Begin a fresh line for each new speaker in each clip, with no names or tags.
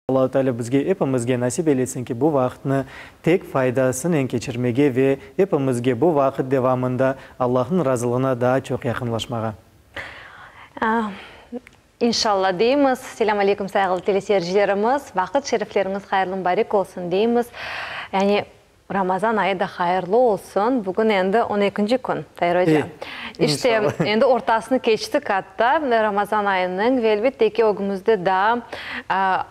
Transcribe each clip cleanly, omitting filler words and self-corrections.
Allahu Teala bizge epimizge nasip eylesin ki, bu vaqıtnı tek faydasınen keçirmege ve epimizge bu vaqıt devamında Allahnıñ razılığına daa çoq yaqınlaşmağa.
İnşalla deymiz. Selâm aleyküm sayğılı teleseyircilerimiz. Vaqıt şerifleriñiz hayırlı mubarek olsun deymiz. Yani Ramazan ayı da hayırlı olsun. Bugün endi on ekinci kün, Tair oca. İşte, endi ortasını keçtik atta Ramazan ayınıñ ve elbette ki, ögümizde daa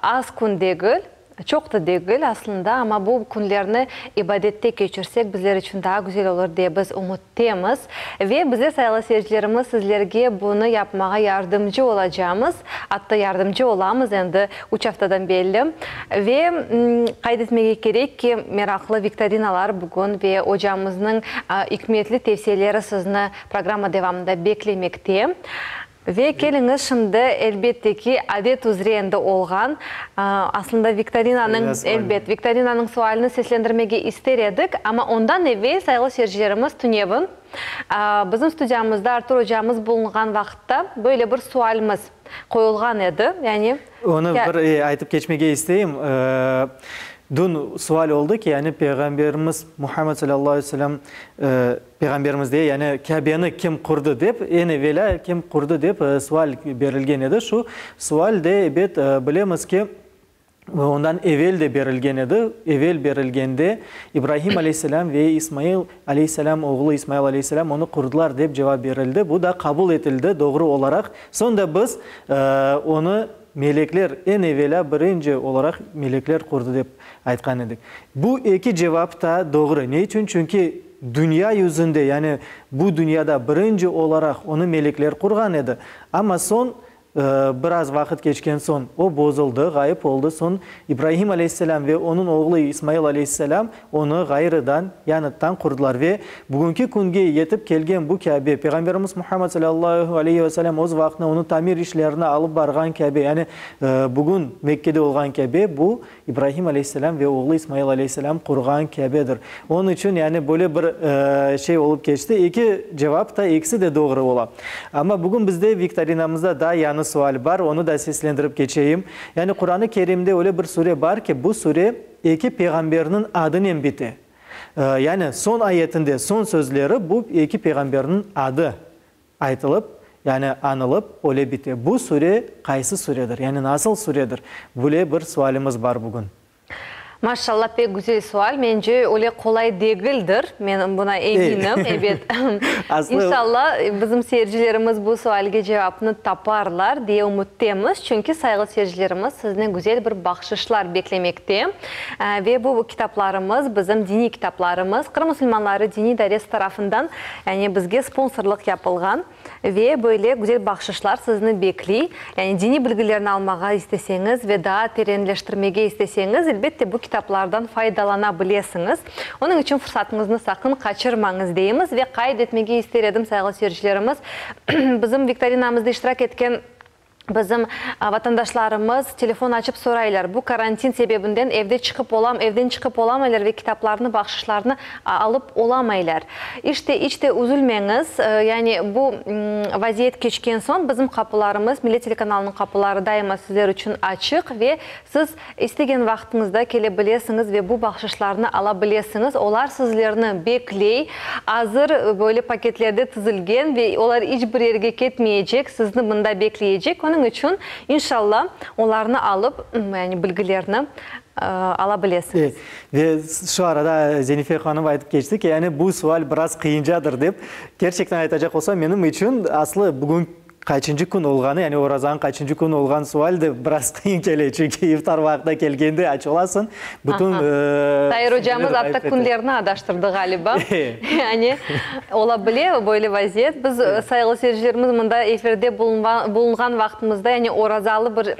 az kün degil, çoq da degil aslında, amma bu künlerni ibadette keçirsek, bizler içün daa güzel olur diye biz ümüttemiz. Ve bizler, sayğılı seyircilerimiz, sizlerge bunı yapmağa yardımcı olacamız, atta yardımcı olamız endi üç aftadan belli. Ve qayd etmege kerek ki, meraqlı viktorinalar bugün ve ocamıznıñ ikmetli tevsiyeleri sizni programma devamında beklemekte. Ve keliñiz şimdi, elbette ki, adet üzre endi olğan, aslında viktorinanıñ, elbet, viktorinanıñ sualini seslendirmege ister edik, amma ondan evel, sayğılı seyircilerimiz, tünevin bizim studiyamızda Artur ocamız bulunğan vaqıtta böyle bir sualimiz qoyulğan edi, yani.
Onı bir aytıp keçmege isteyim. Dün sual oldı ki, yani Peyğamberimiz Muhammed salâllahu aleyhi ve selâm, Peyğamberimiz dey, yani Kâbeni kim qurdı dep, eñ evelâ kim qurdı dep sual berilgen edi. Şu sual de, ebet, bilemiz ki, ondan evel de berilgen edi. Evel berilgende İbrahim aleyhisselâm ve İsmail aleyhisselâm oğlu İsmail aleyhisselâm onı qurdılar dep cevap berildi. Bu da qabul etildi doğru olaraq. Soñ da biz onı melekler, eñ evelâ birinci olaraq melekler qurdı dep aytqan edik. Bu eki cevap da doğru. Ne içün? Çünki dünya yüzünde, yani bu dünyada birinci olaraq onı melekler qurğan edi. Amma soñ Biraz vaqıt keçken soñ, o bozuldı, ğayıp oldı. Soñ İbrahim aleyhisselâm ve onıñ oğlu İsmail aleyhisselâm onı ğayrıdan, yañıttan qurdılar. Ve bugünki künge yetip kelgen bu Kâbe, Peyğamberimiz Muhammed salâllahu aleyhi ve selâm öz vaqtında onıñ tamir işlerini alıp barğan Kâbe, yani bugün Mekkede olğan Kâbe, bu İbrahim aleyhisselâm ve oğlu İsmail aleyhisselâm qurğan Kâbedir. Onıñ içün, yani, böyle bir şey olıp keçti. Eki cevap da, ekisi de doğru ola. Amma bugün bizde viktorinamızda daa yañı sual bar, onı da seslendirip keçeyim. Yani, Quran-ı Kerimde öyle bir sure bar ki, bu sure eki peyğamberniñ adınen bite. Yani, soñ ayetinde soñ sözleri bu eki peyğamberniñ adı Aytılıp, yani añılıp, öyle bite. Bu sure qaysı suredir, yani nasıl suredir? Böyle bir sualimiz bar bugün.
Maşallah, pek güzel sual. Mence, öyle qolay degildir. Men buna eminim, ebet. İnşallah, bizim seyircilerimiz bu sualge cevapnı taparlar, diye ümüttemiz. Çünki, sayğılı seyircilerimiz, sizni güzel bir bahşışlar beklemekte. Ve bu kitaplarımız, bizim diniy kitaplarımız, Qırım musulmanları diniy idaresi tarafından Yani bizge sponsorlıq yapılğan ve böyle güzel bahşışlar sizni bekliy. Yani diniy bilgilerni almağa isteseñiz ve daa terenleştirmege isteseñiz, elbette bu kitaplardan faydalana bilesiñiz. Onıñ içün fırsatıñıznı saqın qaçırmañız deymiz ve qayd etmege ister edim, sayğılı seyircilerimiz, bizim viktorinamızda iştirak etken Bizim vatandaşlarımız telefon açıp soraylar, bu karantin sebebinden evde çıqıp olam, evden çıqıp olamaylar ve kitaplarnı, bahşışlarnı alıp olamaylar. İşte, iç te üzülmeñiz, yani bu vaziyet keçken soñ bizim qapılarımız, Millet telekanalınıñ qapıları daima sizler içün açıq ve siz İstegen vaqtıñızda kele bilesiñiz ve bu bahşışlarnı ala bilesiñiz. Olar sizlerni bekley, azır böyle paketlerde tizilgen ve olar iç bir yerge ketmeyecek, sizni mında bekleyecek. Onıñ içün, inşalla, olarnı alıp, yani bilgilerni ala bilesiñiz.
Ve şu arada Zenife hanım aytıp keçti ki, yani bu sual biraz qıyıncadır dep. Kerçekten aytacaq olsam, menim içün aslı bugün Qaçıncı kün olğanı, yani orazanıñ qaçıncı künü olğan sual de biraz qıyın kele, çünki iftar vaqtına kelgende aç olasıñ, bütün
Tair ocamız atta künlerni adaştırdı ğaliba. Yani ola bile böyle vaziyet. Biz, sayğılı seyircilerimiz, mında efirde bulunğan vaqtımızda, yani orazalı bir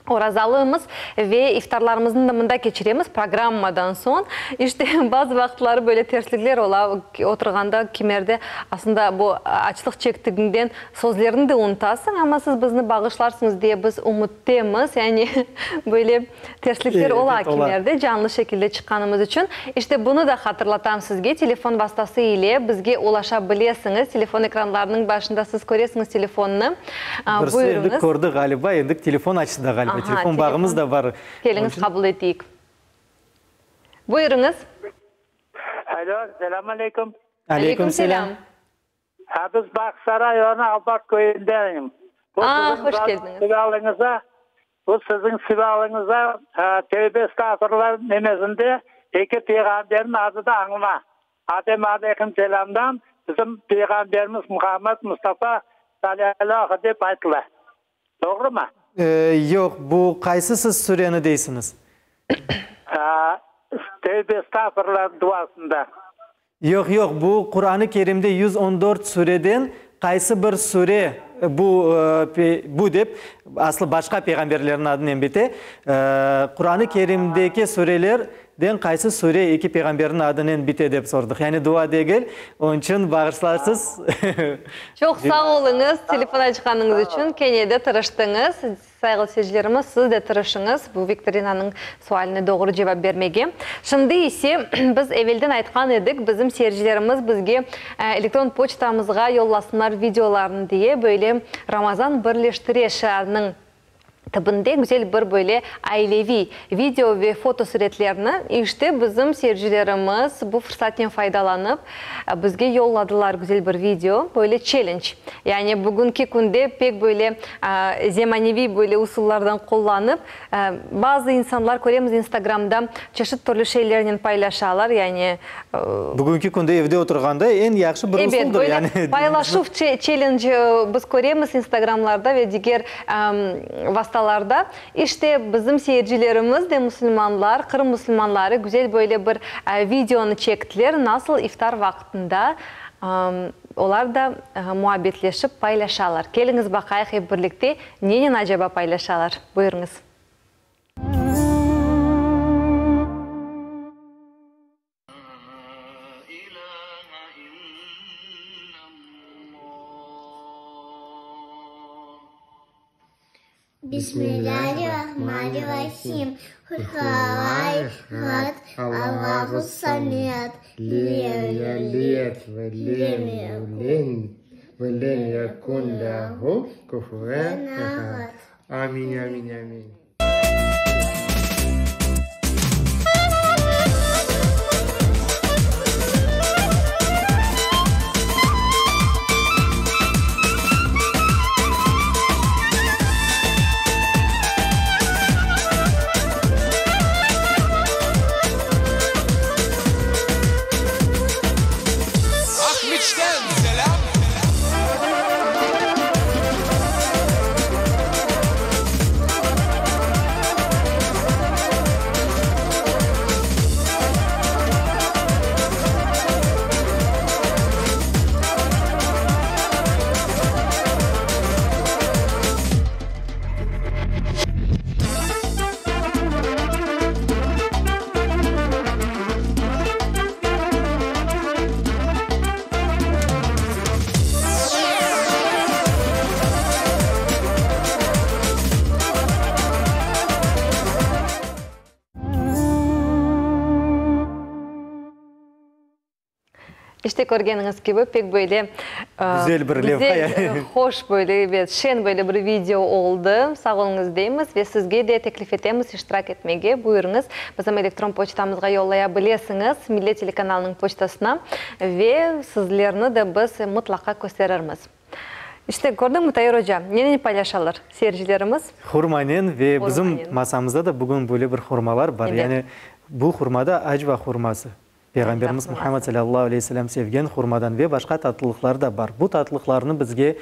Orazalımız ve iftarlarımıznı da mında keçiremiz, programmadan soñ. İşte, bazı vaqıtları böyle terslikler ola, oturğanda kimerde aslında bu açlıq çektigiñden sözlerni de unutasıñ, amma siz bizni bağışlarsıñız diye biz ümüttemiz, yani böyle terslikler ola kimerde canlı şekilde çıqqanımız içün. İşte, bunı da hatırlatam sizge, telefon vastası ile bizge ulaşa bilesiñiz, telefon ekranlarınıñ başında siz köresiñiz telefonnı.
Birisi endi
Buyurıñız.
kördi ğaliba, endi telefon açtı da ğaliba. Telefon bağımız da bar.
Keliñiz, qabul eteyik. Buyurıñız.
Alo, selâm aleyküm.
Aleyküm selâm.
Ha, biz Bağçasaray rayonı Albat köyündenim.
Aa, hoş keldiñiz.
Sualıñıza, bu siziñ sualıñıza tövbe estağfurullah nemesinde eki peyğamberniñ adı da añıla. Adem aleyhim selâmdan bizim peyğamberimiz Muhammed Mustafa salâlâhu dep aytıla. Doğrumı?
Yoq, bu qaysı siz sureni deysiñiz?
Tövbe estağfurullah duasında.
Yoq, yoq, bu Quran-ı Kerimde 114 sureden qaysı bir sure bu, bu dep, aslı başqa peyğamberlerniñ adınen bite, Quran-ı Kerimdeki surelerden qaysı sure eki peyğamberniñ adınen bite dep sordıq. Yani dua degil, onıñ içün bağışlarsız.
Çoq sağ oluñız, telefon açqanıñız içün, kene de tırıştıñız. Sayğılı seyircilerimiz, siz de tırışıñız bu viktorinanıñ sualine doğru cevap bermege. Şimdi ise biz evelden aytqan edik, bizim seyircilerimiz bizge elektron poçtamızğa yollasınlar videolarını diye, böyle Ramazan birleştire şiarınıñ tibinde güzel bir böyle aileviy video ve fotosuretlerni, işte bizim seyircilerimiz bu fırsatnen faydalanıp, Bizge yolladılar güzel bir video, böyle çellenc. Yani bugünki künde pek böyle zemaneviy böyle usullardan qullanıp, bazı insanlar köremiz Instagramda çeşit türlü şeylernen paylaşalar, yani.
Bugünki künde evde oturğanda eñ yahşı bir usuldır, yani.
Ebet, böyle paylaşuv çellenci biz köremiz Instagramlarda ve diger vastalarda. İşte, bizim seyircilerimiz de musulmanlar, Qırım musulmanları güzel böyle bir videonı çektiler, nasıl iftar vaqtında olar da muabbetleşip paylaşalar. Keliñiz baqayıq ep birlikte, nenen acaba paylaşalar? Buyurıñız.
Bismillâhirrahmanirrahim. Qul huvallahu ehad, Allahu samed, lem yelid ve lem yulid ve lem yekun lehu kufuven ehad. Amin, amin, amin.
İşte, körgeniñiz kibi, pek böyle
Güzel bir levha,
güzel, hoş böyle, ebet, şeñ böyle bir video oldı. Sağ oluñız deymiz ve sizge de teklif etemiz iştirak etmege. Buyurıñız, bizim elektron poçtamızğa yollaya bilesiñiz, Millet telekanalınıñ poçtasına ve sizlerni de biz mıtlaqa kösterirmiz. İşte, kördiñmi, Tair oca, nenen paylaşalar seyircilerimiz?
Hurmanen ve bizim masamızda da bugün böyle bir hurmalar bar. Yani bu hurma da acva hurması. Peyğamberimiz Muhammed salâllahu aleyhi ve selâm sevgen hurmadan ve başqa tatlılıqlar da bar. Bu tatlılıqlarnı bizge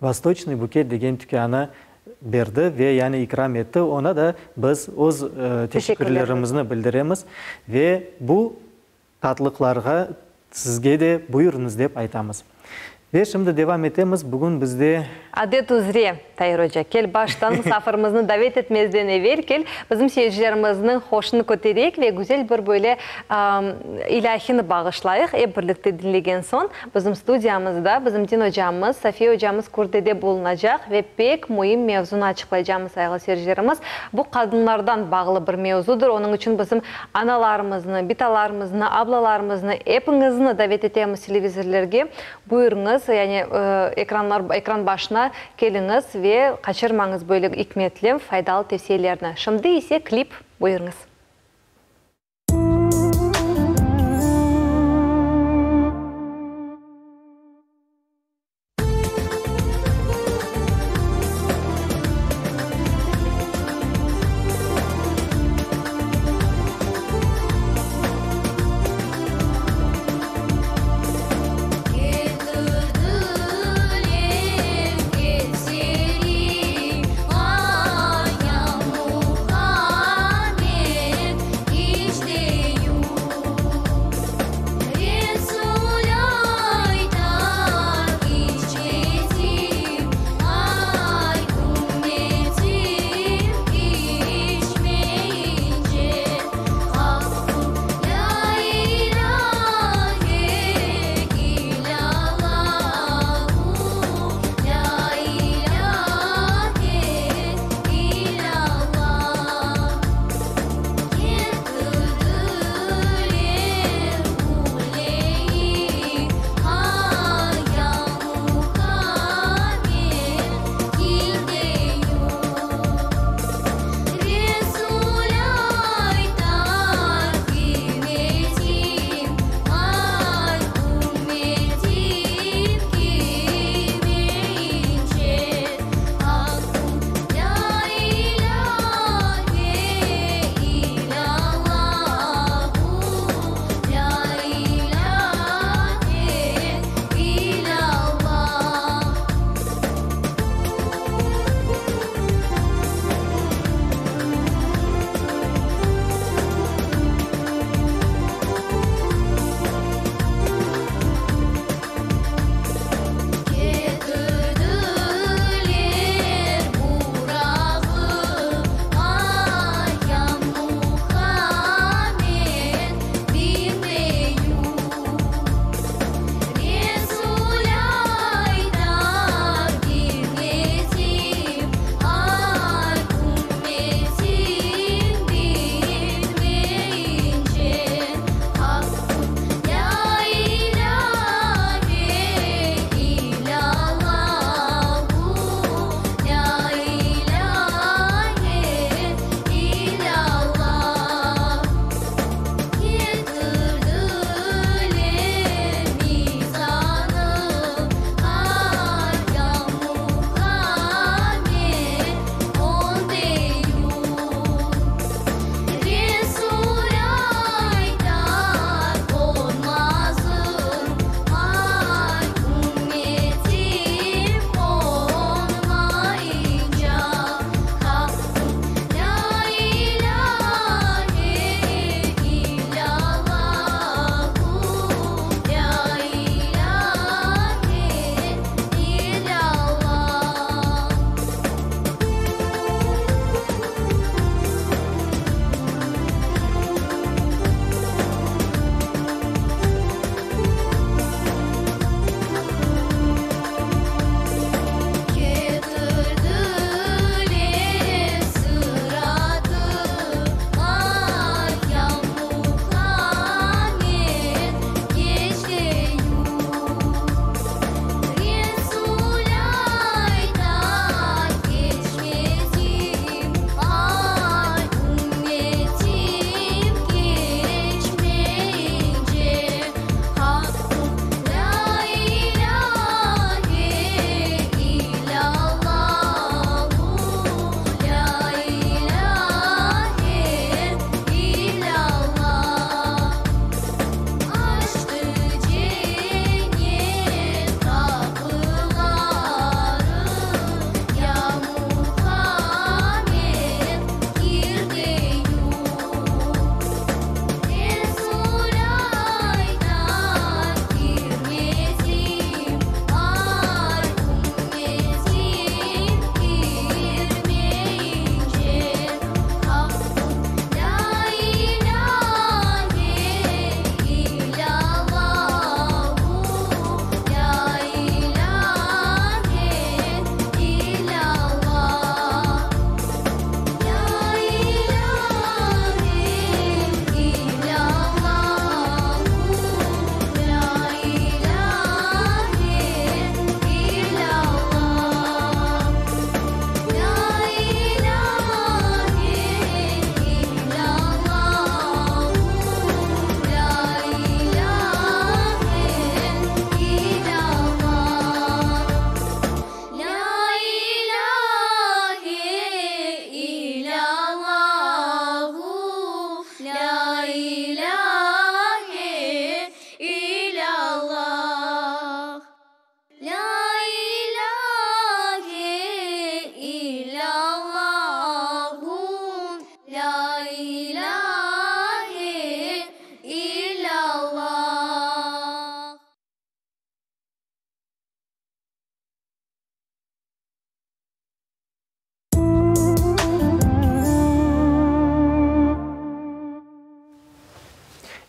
Vostoçnıy buket degen tükânı berdi ve yani ikram etti. Ona da biz öz teşekkürlerimizni bildiremiz ve bu tatlıqlarğa sizge de buyurıñız dep aytamız. Ve şimdi devam etemiz. Bugün bizde.
Adet üzre, Tair oca, kel baştan musafirimizni davet etmezden evel, kel bizim seyircilerimizniñ hoşunı kötereyik ve güzel bir böyle ilâhini bağışlayıq. Ep birlikte diñlegen soñ, bizim studiyamızda bizim din ocamız, Safiye ocamız Kürdede bulunacaq ve pek müim mevzunı açıqlaycamız, sayğılı seyircilerimiz. Bu qadınlardan bağlı bir mevzudır, onıñ içün bizim analarımıznı, bitalarımıznı, ablalarımıznı, epiñizni davet etemiz televizorlerge. Buyurıñız. Keliñiz, yani ekranlar, ekran başına keliñiz ve qaçırmañız böyle ikmetli, faydalı tevsiyelerni. Şimdi ise klip, buyurıñız.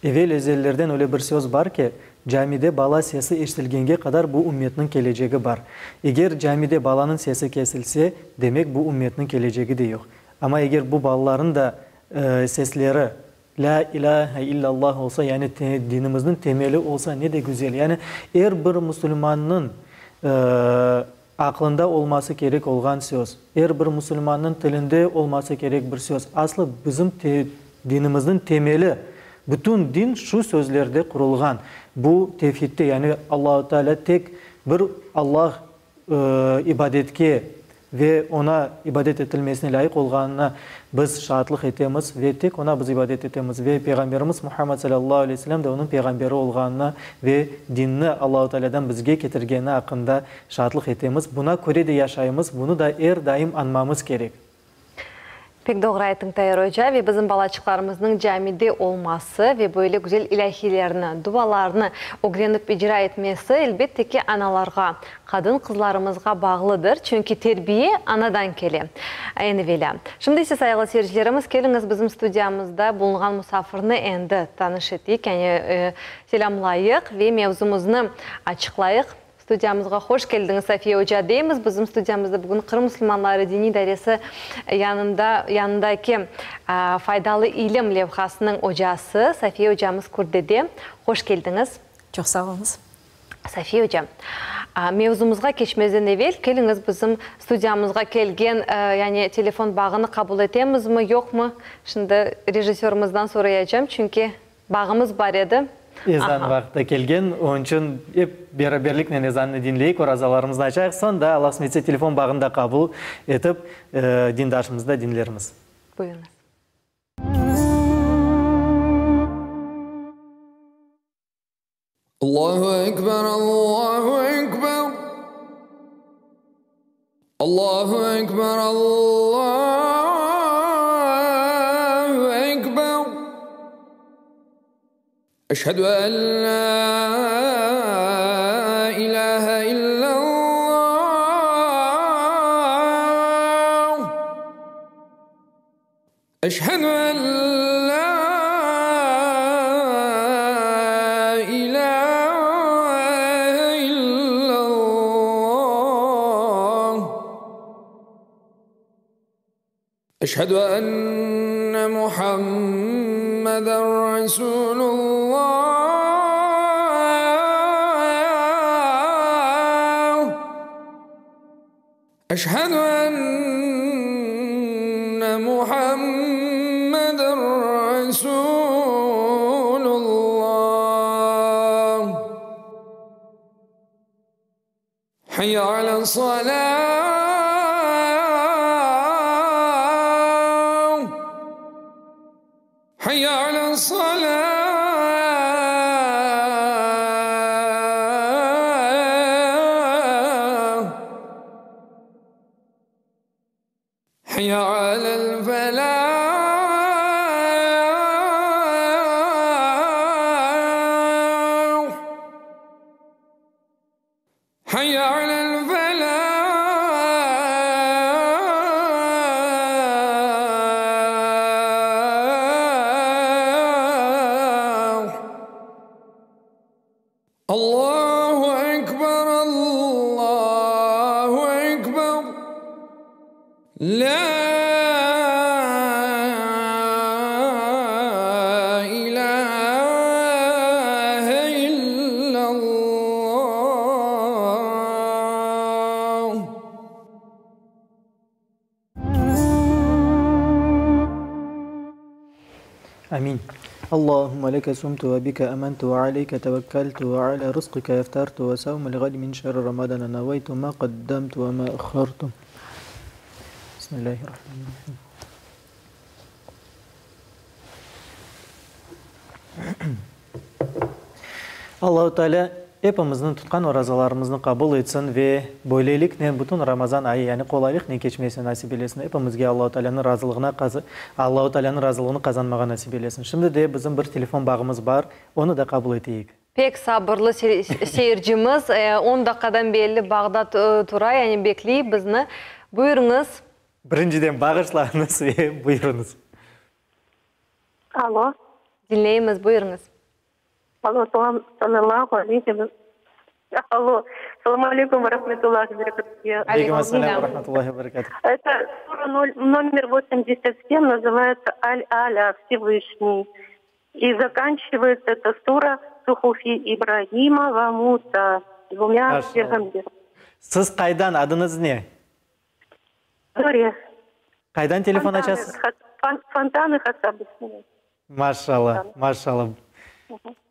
Evel ezellerden öyle bir söz bar ki, camide bala sesi eşitilgenge qadar bu ümmetniñ kelecegi bar. Eger camide balanıñ sesi kesilse, demek bu ümmetniñ kelecegi de yoq. Amma eger bu balaların da sesleri Lâ ilâhe illallah olsa, yani dinimizniñ temeli olsa ne de güzel. Yani er bir musulmannıñ aqlında olması kerek olğan söz, er bir musulmannıñ tilinde olması kerek bir söz. Aslı bizim dinimizniñ temeli, bütün din şu sözlerde qurulğan. Bu tevhidte, yani Allahu Teala tek bir Allah ibadetke ve Oña ibadet etilmesine lâyıq olğanına biz şaatlıq etemiz ve tek Oña biz ibadet etemiz ve Peyğamberimiz Muhammed salâllahu aleyhi ve selem de Onıñ Peyğamberi olğanına ve dinni Allahu Tealâdan bizge ketirgeni aqqında şaatlıq etemiz. Buna köre de yaşaymız, bunı da er daim añmamız kerek.
Pek doğru ayttıñ, Tair oca, ve bizim balaçıqlarımıznıñ camide olması ve böyle güzel ilâhiylerni, dualarnı ögrenip icra etmesi, elbette ki, analarğa, qadın-qızlarımızğa bağlıdır, çünki terbiye anadan kele, eñ evelâ. Şimdi ise, sayğılı seyircilerimiz, keliñiz bizim studiyamızda bulunğan musafirni endi tanış eteyik, yani selâmlayıq ve mevzumıznı açıqlayıq. Studiyamızğa hoş keldiñiz, Safiye oca, deymiz. Bizim studiyamızda bugün Qırım musulmanları diniy idaresi yanında, yanındaki Faydalı ilim levhasınıñ ocası Safiye ocamız Kürtdede. Hoş keldiñiz.
Çoq sağ oluñız.
Safiye oca, mevzumızğa keçmezden evel, keliñiz bizim studiyamızğa kelgen, yani telefon bağını qabul etemizmi, yoqmı? Şimdi rejissörımızdan sorayacam, çünki Bağımız bar edi.
Ezan vaqtı kelgen, onıñ içün ep beraberliknen ezannı diñleyik, orazalarımıznı açayıq, soñ da, Allah qısmet etse, telefon bağını da qabul etip, dindaşımıznı da diñlermiz.
Buyurıñız.
Allahu ekber, Allahu ekber, Allahu ekber, Allahu ekber. Eşhedü en la ilahe illallah. Eşhedü en la ilahe illallah. Eşhedü enne Muhammeden Resulullah. Eşhedü enne Muhammeden Resulullah. Hayya alel salah. Hayya alel salah. Hayya alel felah. Hayya alel felah. Allahu ekber, Allahu ekber. Lâ ilâhe illallah.
Amin. Allahümme leke sumtu ve bike amantu ve aleyke tevekkeltu ve ala rızqike eftartu ve savmil gadi min şerri ramadana neveytu ma qaddamtu ve ma ahhartu. Bismillahirrahmanirrahim. Allahu Teala epimizniñ tutqan orazalarımıznı qabul etsin ve böyleliknen bütün Ramazan ayı, yani qolaylıqnen keçmesini nasip eylesin. Epimizge Allahu Tealânıñ razılığına Allahu Tealânıñ razılığını qazanmağa nasip eylesin. Şimdi de bizim bir telefon bağımız bar, onı da qabul eteyik.
Pek sabırlı seyircimiz, on daqqadan belli bağda tura, yani bekley bizni. Buyurıñız.
Birinciden bağışlañız ve buyurıñız.
Alo.
Diñleymiz, buyurıñız.
Alo, salam, salâllahu aleyhi ve Alo, salam aleykum ve rahmetullahi ve berekatuhu.
Aleykum assalam ve rahmetullahi ve berekatuhu.
Это сура номер 87, называется Аль-Аля, Всевышний. И заканчивается эта сура Сухуфи Ибрагима ва Муса, двумя peyğamber.
Siz qaydan, adıñız ne?
Zore.
Qaydan telefon açasız?
Fontanı qasabasından.
Maşallah, maşallah.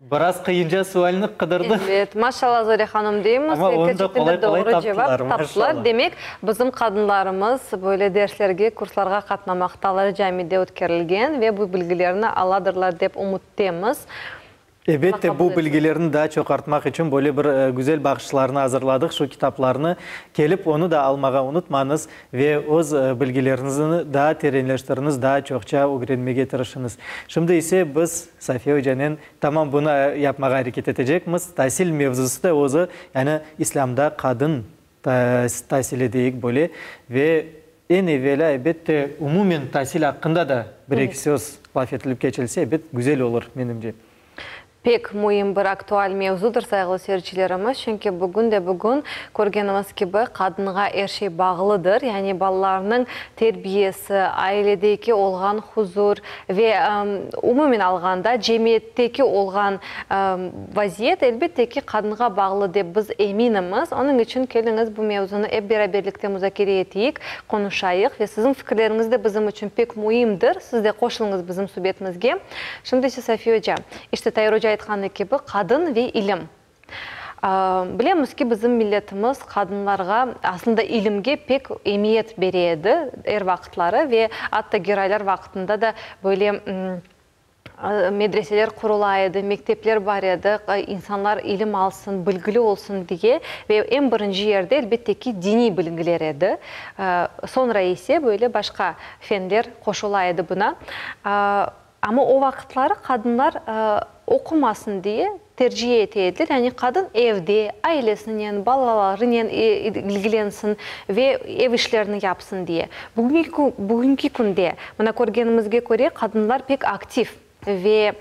Biraz qıyınca sualni qıdırdıq.
Ebet, maşallah Zore hanım deymiz.
Amma onı da qolay-qolay
doğru cevap
taptılar,
taptılar. Demek, bizim qadınlarımız böyle derslerge, kurslarğa qatnamaqtalar, camide ötkerilgen ve bu bilgilerni aladırlar dep ümüttemiz.
Elbette, bu bilgilerni daa çoq artmaq içün böyle bir güzel baqışlarnı azırladıq, şu kitaplarnı. Kelip, onı da almağa unutmañız ve öz bilgileriñizni daa terenleştiriñiz, daa çoqça ögrenmege tırışıñız. Şimdi ise biz Safiye ocanen tamam bunı yapmağa areket etecekmiz. Tasil mevzusı da özü, yani İslâmda qadın tasili deyik böyle ve eñ evelâ, elbette, umumen tasil aqqında da bir-eki söz laf etilip keçilse, ebet, güzel olur, menimce.
Pek müim bir aktual mevzudır, sayğılı seyircilerimiz, çünki bugün de bugün, körgenimiz kibi, qadınğa er şey bağlıdır, yani balalarnıñ terbiyesi, ailedeki olğan huzur ve, umumen alğanda, cemiyetteki olğan Vaziyet, elbette ki, qadınğa bağlı dep biz eminimiz. Onıñ içün keliñiz bu mevzunı ep beraberlikte muzakere eteyik, qonuşayıq ve siziñ fikirleriñiz de bizim içün pek müimdir. Siz de qoşulıñız bizim subetimizge. Şimdi ise Safiye oca, işte Tair oca aytqanı kibi, qadın ve ilim. Bilemiz ki, bizim milletimiz qadınlarğa, aslında ilimge pek emiyet bere edi er vaqıtları ve atta Geraylar vaqtında da böyle Medreseler qurula edi, mektepler bar edi, insanlar ilim alsın, bilgili olsun diye ve eñ birinci yerde, elbette ki, diniy bilgiler edi. Soñra ise böyle başqa fenler qoşula edi buna. Amma o vaqıtları qadınlar oqumasın diye terciye ete ediler, yani qadın evde, ailesinen, balalarınen ilgilensin ve ev işlerini yapsın diye. Bugünki künde, mına körgenimizge köre, qadınlar pek aktiv ve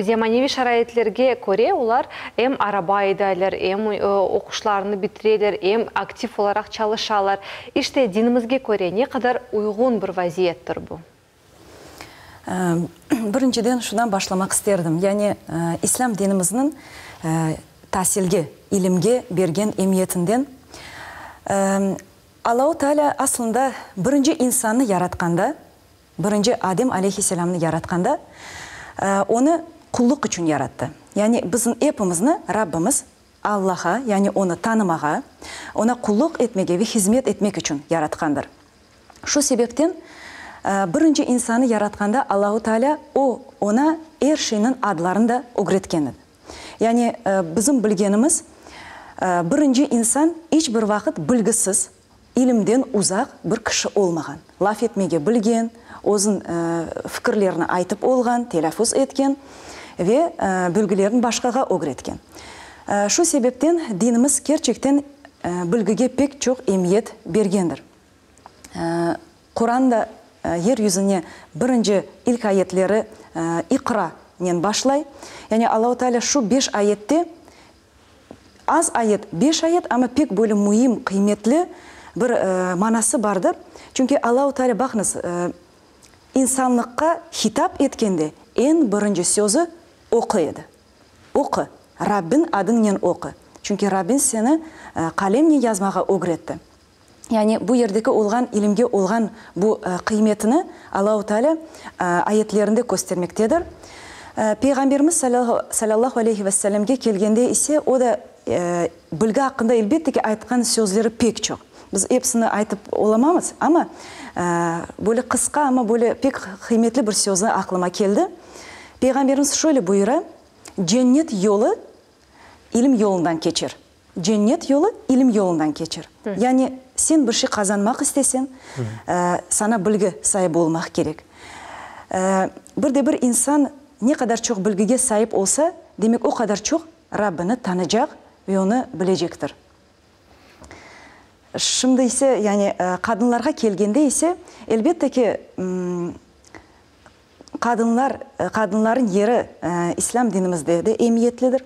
zemaneviy şaraitlerge köre olar em araba aydaylar, em oquşlarını bitireler, em aktiv olaraq çalışalar. İşte, dinimizge köre ne qadar uyğun bir vaziyettir bu?
Birinciden şundan başlamaq isterdim, yani İslâm dinimizniñ tasilge, ilimge bergen emiyetinden. Allahu Teala aslında birinci insannı yaratqanda, birinci Adem aleyhisselâmnı yaratqanda, onı qullıq içün yarattı. Yani bizim epimizni Rabbimiz Allaha, yani onı tanımağa, ona qullıq etmege ve hizmet etmek içün yaratqandır. Şu sebepten, birinci insanı yaratqanda Allahu Teala o, oña er şeyniñ adlarını da ögretken edi. Yani bizim bilgenimiz, birinci insan iç bir vaqıt bilgisiz, ilimden uzaq bir kişi olmağan. Laf etmege bilgen, özüñ fikirlerini aytıp olğan, telâffuz etken ve bilgilerini başqağa ögretken. Şu sebepten dinimiz kerçekten bilgige pek çoq emiyet bergendir. Quran da yer yüzüne birinci ilk ayetleri İqra nen başlay. Yani Allahu Teala şu beş ayette, az ayet, beş ayet, amma pek böyle müim, qıymetli bir manası bardır. Çünki Allahu Teala, baqıñız, insanlıqqa hitap etkende eñ birinci sözü oqu edi. Oqu, Rabbiñ adıñnen oqu, çünki Rabbiñ seni qalemnen yazmağa ögretti. Yani bu yerdeki olğan ilimge olğan bu qıymetini Allahu Teala ayetlerinde köstermektedir. Peyğamberimiz salâllahu aleyhi ve sellemge kelgende ise o da bilgi aqqında elbette ki aytqan sözleri pek çoq. Biz episini aytıp olamamız, amma böyle qısqa, amma böyle pek qıymetli bir sözü aqlıma keldi. Peyğamberimiz şöyle buyura, Cennet yolu ilim yolundan keçer. Cennet yolu ilim yolundan keçer. Yani sen bir şey qazanmaq isteseñ, saña bilgi saibi olmaq kerek. Bir de bir insan ne qadar çoq bilgige saip olsa, demek o qadar çoq Rabbini tanıcaq ve onı bilecektir. Şimdi ise, yani qadınlarğa kelgende ise, elbette ki, Qadınlar, qadınların yeri İslâm dinimizde de emiyetlidir.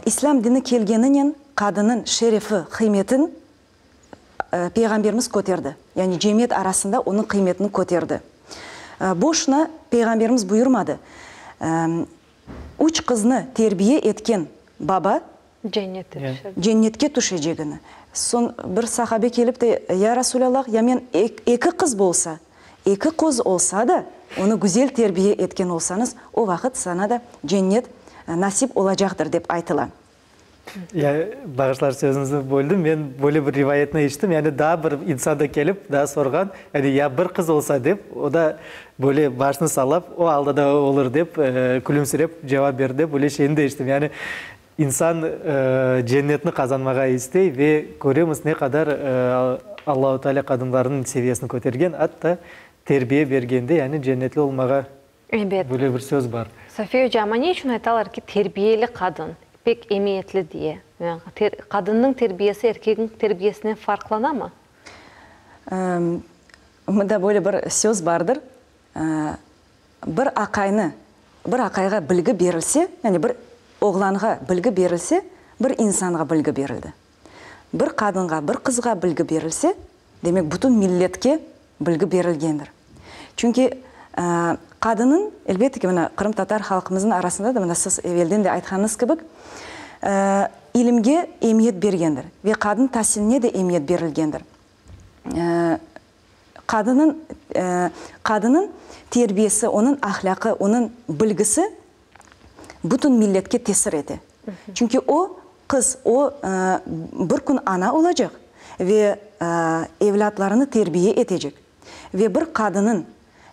İslâm dini kelgeninen qadınıñ şerefi, qıymetin Peyğamberimiz köterdi. Yani cemiyet arasında onıñ qıymetini köterdi. Boşuna Peyğamberimiz buyurmadı, Üç qıznı terbiye etken baba cennetke tüşecegini. Soñ bir sahabe kelip de, Ya Rasulallah, ya men eki qız bolsa, eki qoz olsa da, onı güzel terbiye etken olsañız, o vaqıt saña da cennet nasip olacaqtır, dep aytıla.
Ya, bağışlar, sözüñizni böldim, men böyle bir rivayetni eşittim, yani daa bir insan da kelip, daa sorğan, yani ya bir qız olsa dep, o da böyle başını sallap, o alda da olur dep, külümsirep cevap berdi dep, böyle şeyni de eşittim. Yani insan cennetni qazanmağa istey ve köremiz ne qadar Allahu Teala qadınlarnıñ seviyesini kötergen, atta terbiye bergende, yani cennetli olmağa
Ebet.
Böyle bir söz bar.
Safiye oca, amma ne içün aytalar ki, terbiyeli qadın pek emiyetli diye? Qadınnıñ terbiyesi erkekniñ terbiyesinen farqlanamı?
Mında böyle bir söz bardır, bir aqaynı, bir aqayğa bilgi berilse, yani bir oğlanğa bilgi berilse, bir insanğa bilgi berildi. Bir qadınğa, bir qızğa bilgi berilse, demek bütün milletke bilgi berilgendir. Çünki qadınıñ, elbette ki, mına qırımtatar halqımıznıñ arasında da, mına siz evelden de aytqanıñız kibi, ilimge emiyet bergendir ve qadın tasiline de emiyet berilgendir. Qadınıñ, qadınıñ terbiyesi, onıñ ahlâqı, onıñ bilgisi bütün milletke tesir ete. Çünki o qız, o bir kün ana olacaq ve evlâtlarını terbiye etecek. Ve bir qadınıñ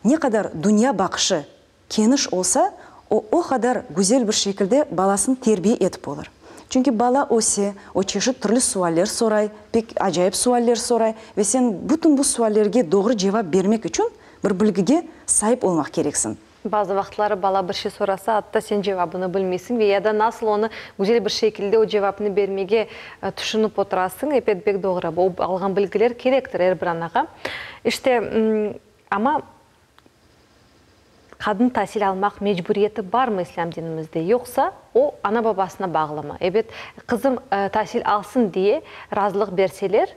ne qadar dünya baqışı keniş olsa, o o qadar güzel bir şekilde balasını terbiye etip olur. Çünki bala öse, o çeşit türlü sualler soray, pek acayip sualler soray ve sen bütün bu suallerge doğru cevap bermek içün bir bilgige saip olmaq kereksiñ.
Bazı vaqıtları bala bir şey sorasa, atta sen cevabını bilmeysiñ ve ya da nasıl onı güzel bir şekilde o cevapnı bermege tüşünip oturasıñ. Ebet, pek doğru, o alğan bilgiler kerektir er bir anağa. İşte, amma qadın tasil almaq mecburiyeti barmı İslâm dinimizde, yoqsa o ana-babasına bağlımı? Ebet, qızım tasil alsın diye razılıq berseler,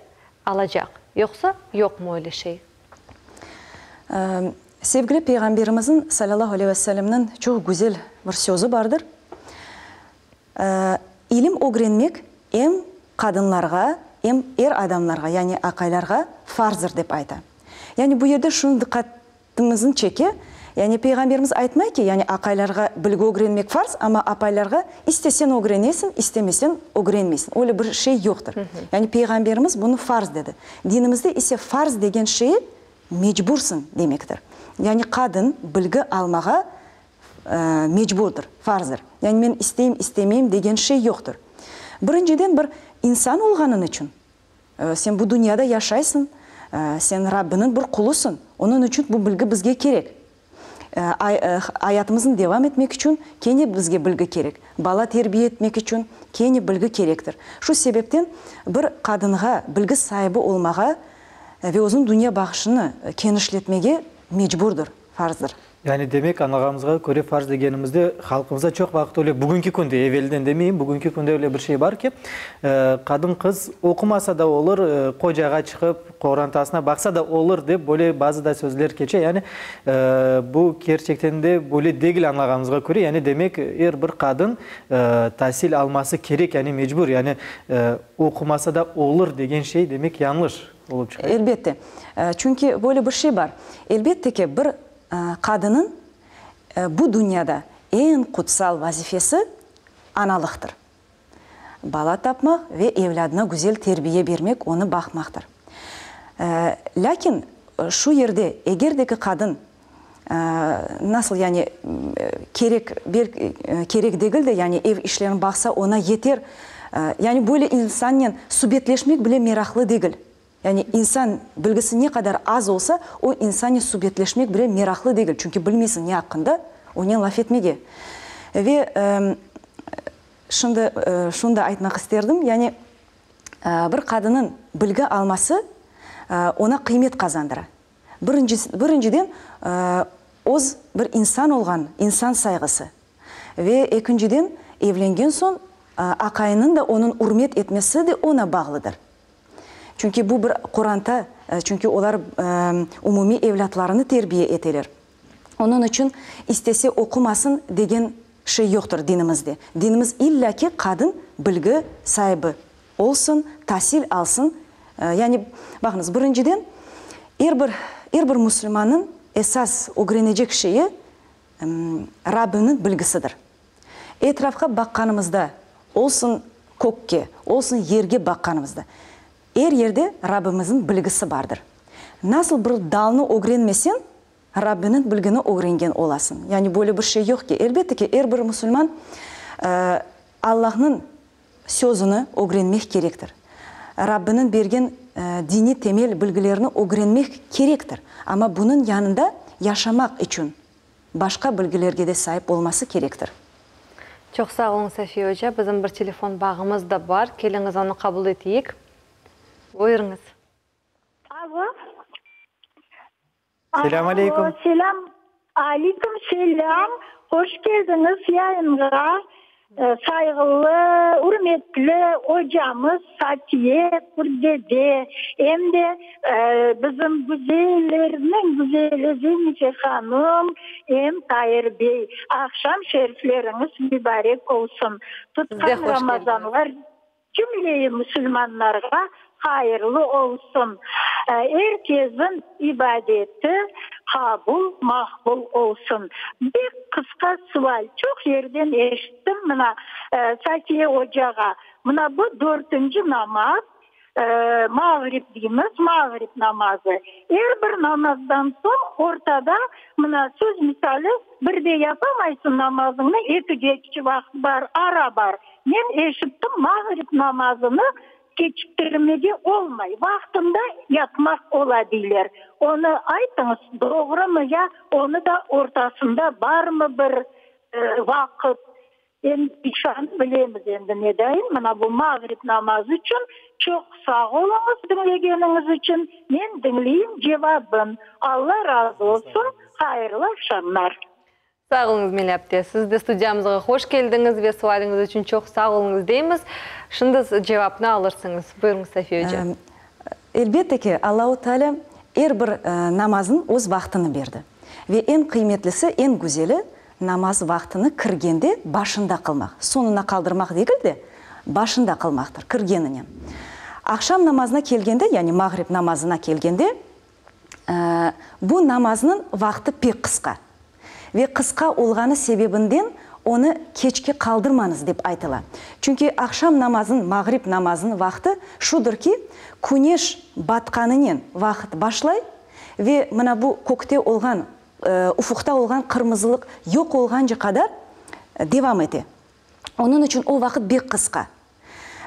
alacaq, yoqsa yoqmı öyle şey?
Sevgili Peyğamberimizniñ, salâllahu aleyhi ve sellemniñ, çoq güzel bir sözü bardır, İlim ögrenmek em qadınlarğa, em er adamlarğa, yani aqaylarğa farzdır, dep ayta. Yani bu yerde şunı diqqatımıznı çeke, yani Peyğamberimiz aytmay ki, yani aqaylarğa bilgi ögrenmek farz, amma apaylarğa istesen ögrenesiñ, istemesen ögrenmeysiñ. Öyle bir şey yoqtır. Yani Peyğamberimiz bunı farz dedi. Dinimizde ise farz degen şey mecbursıñ demektir. Yani qadın bilgi almağa mecburdır, farzdır. Yani men isteyim, istemeyim degen şey yoqtır. Birinciden bir insan olğanıñ içün, sen bu dünyada yaşaysıñ, sen Rabbiniñ bir qulusıñ, onıñ içün bu bilgi bizge kerek. Ayatımıznı devam etmek içün kene bizge bilgi kerek. Bala terbiye etmek içün kene bilgi kerektir. Şu sebepten bir qadınğa bilgi saibi olmağa ve özüniñ dünya baqışını kenişletmege mecburdır, farzdır.
Yani demek, añlağanımızğa köre, farz degenimizde, halqımızda çoq vaqıt öyle, bugünki künde, evelden demeyim, bugünki künde öyle bir şey bar ki, qadın-qız oqumasa da olur, qocağa çıqıp, qorantasına baqsa da olur, dep böyle bazı da sözler keçe. Yani bu kerçekten de böyle degil añlağanımızğa köre, yani demek, er bir qadın tasil alması kerek, yani mecbur, yani oqumasa da olur degen şey, demek, yañlış olıp çıqa.
Elbette. Çünki böyle bir şey bar. Elbette ki, bir qadınıñ bu dünyada eñ qutsal vazifesi analıqtır. Bala tapmaq ve evlâdına güzel terbiye bermek, onı baqmaqtır. Lâkin şu yerde eger de ki qadın nasıl yani kerek, kerek degil de, yani ev işlerini baqsa, ona yeter, yani böyle insannen subetleşmek bile meraqlı degil. Yani insan bilgisi ne qadar az olsa, o insannen subetleşmek bile meraqlı degil, çünki bilmeysiñ ne aqqında onen laf etmege. Ve şimdi şunı da aytmaq isterdim, yani bir qadınıñ bilgi alması oña qıymet qazandıra. Birinciden. öz bir insan olğan insan sayğısı. Ve ekinciden, evlengen soñ aqayınıñ da onıñ ürmet etmesi de oña bağlıdır. Çünki bu bir qoranta, çünki olar umumiy evlâtlarını terbiye eteler. Onıñ içün istese oqumasın degen şey yoqtır dinimizde. Dinimiz illâ ki qadın bilgi saibi olsun, tasil alsın. Yani, baqıñız, birinciden, er bir, er bir musulmannıñ esas ögrenecek şeyi Rabbiniñ bilgisidir. Etrafqa baqqanımızda, olsun kökke, olsun yerge baqqanımızda, er yerde Rabbimizniñ bilgisi bardır. Nasıl bir dalnı ögrenmeseñ, Rabbiniñ bilgini ögrengen olasıñ. Yani böyle bir şey yoq ki. Elbette ki, er bir musulman Allahnıñ Sözüni ögrenmek kerektir. Rabbiniñ bergen diniy temel bilgilerini ögrenmek kerektir. Amma bunıñ yanında yaşamaq içün başqa bilgilerge de saip olması kerektir.
Çoq sağ oluñ, Safiye oca. Bizim bir telefon bağımız da bar. Keliñiz, onı qabul eteyik. Buyurıñız.
Alo.
Selâm aleyküm.
Alo, selâm. Aleyküm selâm. Hoş keldiñiz yayınğa, sayğılı, ürmetli ocamız Safiye Qurtdede, em de bizim güzellerniñ güzeli Zenife hanım, em Tair bey. Aqşam şerifleriñiz mübarek olsun. Tutqan Ramazanlar Cümle-i musulmanlarğa hayırlı olsun, er kezin ibadeti qabul, maqbul olsun. Bek qısqa sual, çoq yerden eşittim, mına Safiye ocağa, mına bu dörtünci namaz, mağrib deymiz, mağrib namazı, er bir namazdan soñ ortada, mına söz misali, bir de yapamaysıñ namazıñnı, ekige vaqıt bar, ara bar. Men eşittim, mağrib namazını keçiktirmege olmay, vaqtında yapmaq ola deyler. Onı aytıñız, doğrumı ya onı da ortasında barmı bir vaqıt? Endi işanı bilemiz endi ne dayın, mına bu mağrib namazı içün çoq sağ oluñız diñlegeniñiz içün, men diñleyim cevabın. Alla razı olsun, hayırlı aqşamlar.
Sağ oluñız, Melih apte. Siz de studiyamızğa hoş keldiñiz ve sualiñiz içün çoq sağ oluñız deymiz. Şimdi cevapnı alırsıñız. Buyurıñız, Safiye oca.
Elbette ki, Allahu Teala er bir namaznıñ öz vaqtını berdi. Ve eñ qıymetlisi, eñ güzeli, namaz vaqtını kirgende başında qılmaq. Soñuna qaldırmaq degil de, başında qılmaqtır, kirgeninen. Aqşam namazına kelgende, yani mağrib namazına kelgende, Bu namaznıñ vaqtı pek qısqa ve qısqa olğanı sebebinden onı keçke qaldırmañız dep aytıla. Çünki aqşam namazınıñ, mağrib namazınıñ vaqtı şudır ki, küneş batqanınen vaqıt başlay ve mına bu kökte olğan, ufuqta olğan qırmızılıq yoq olğance qadar devam ete. Onıñ içün o vaqıt bek qısqa.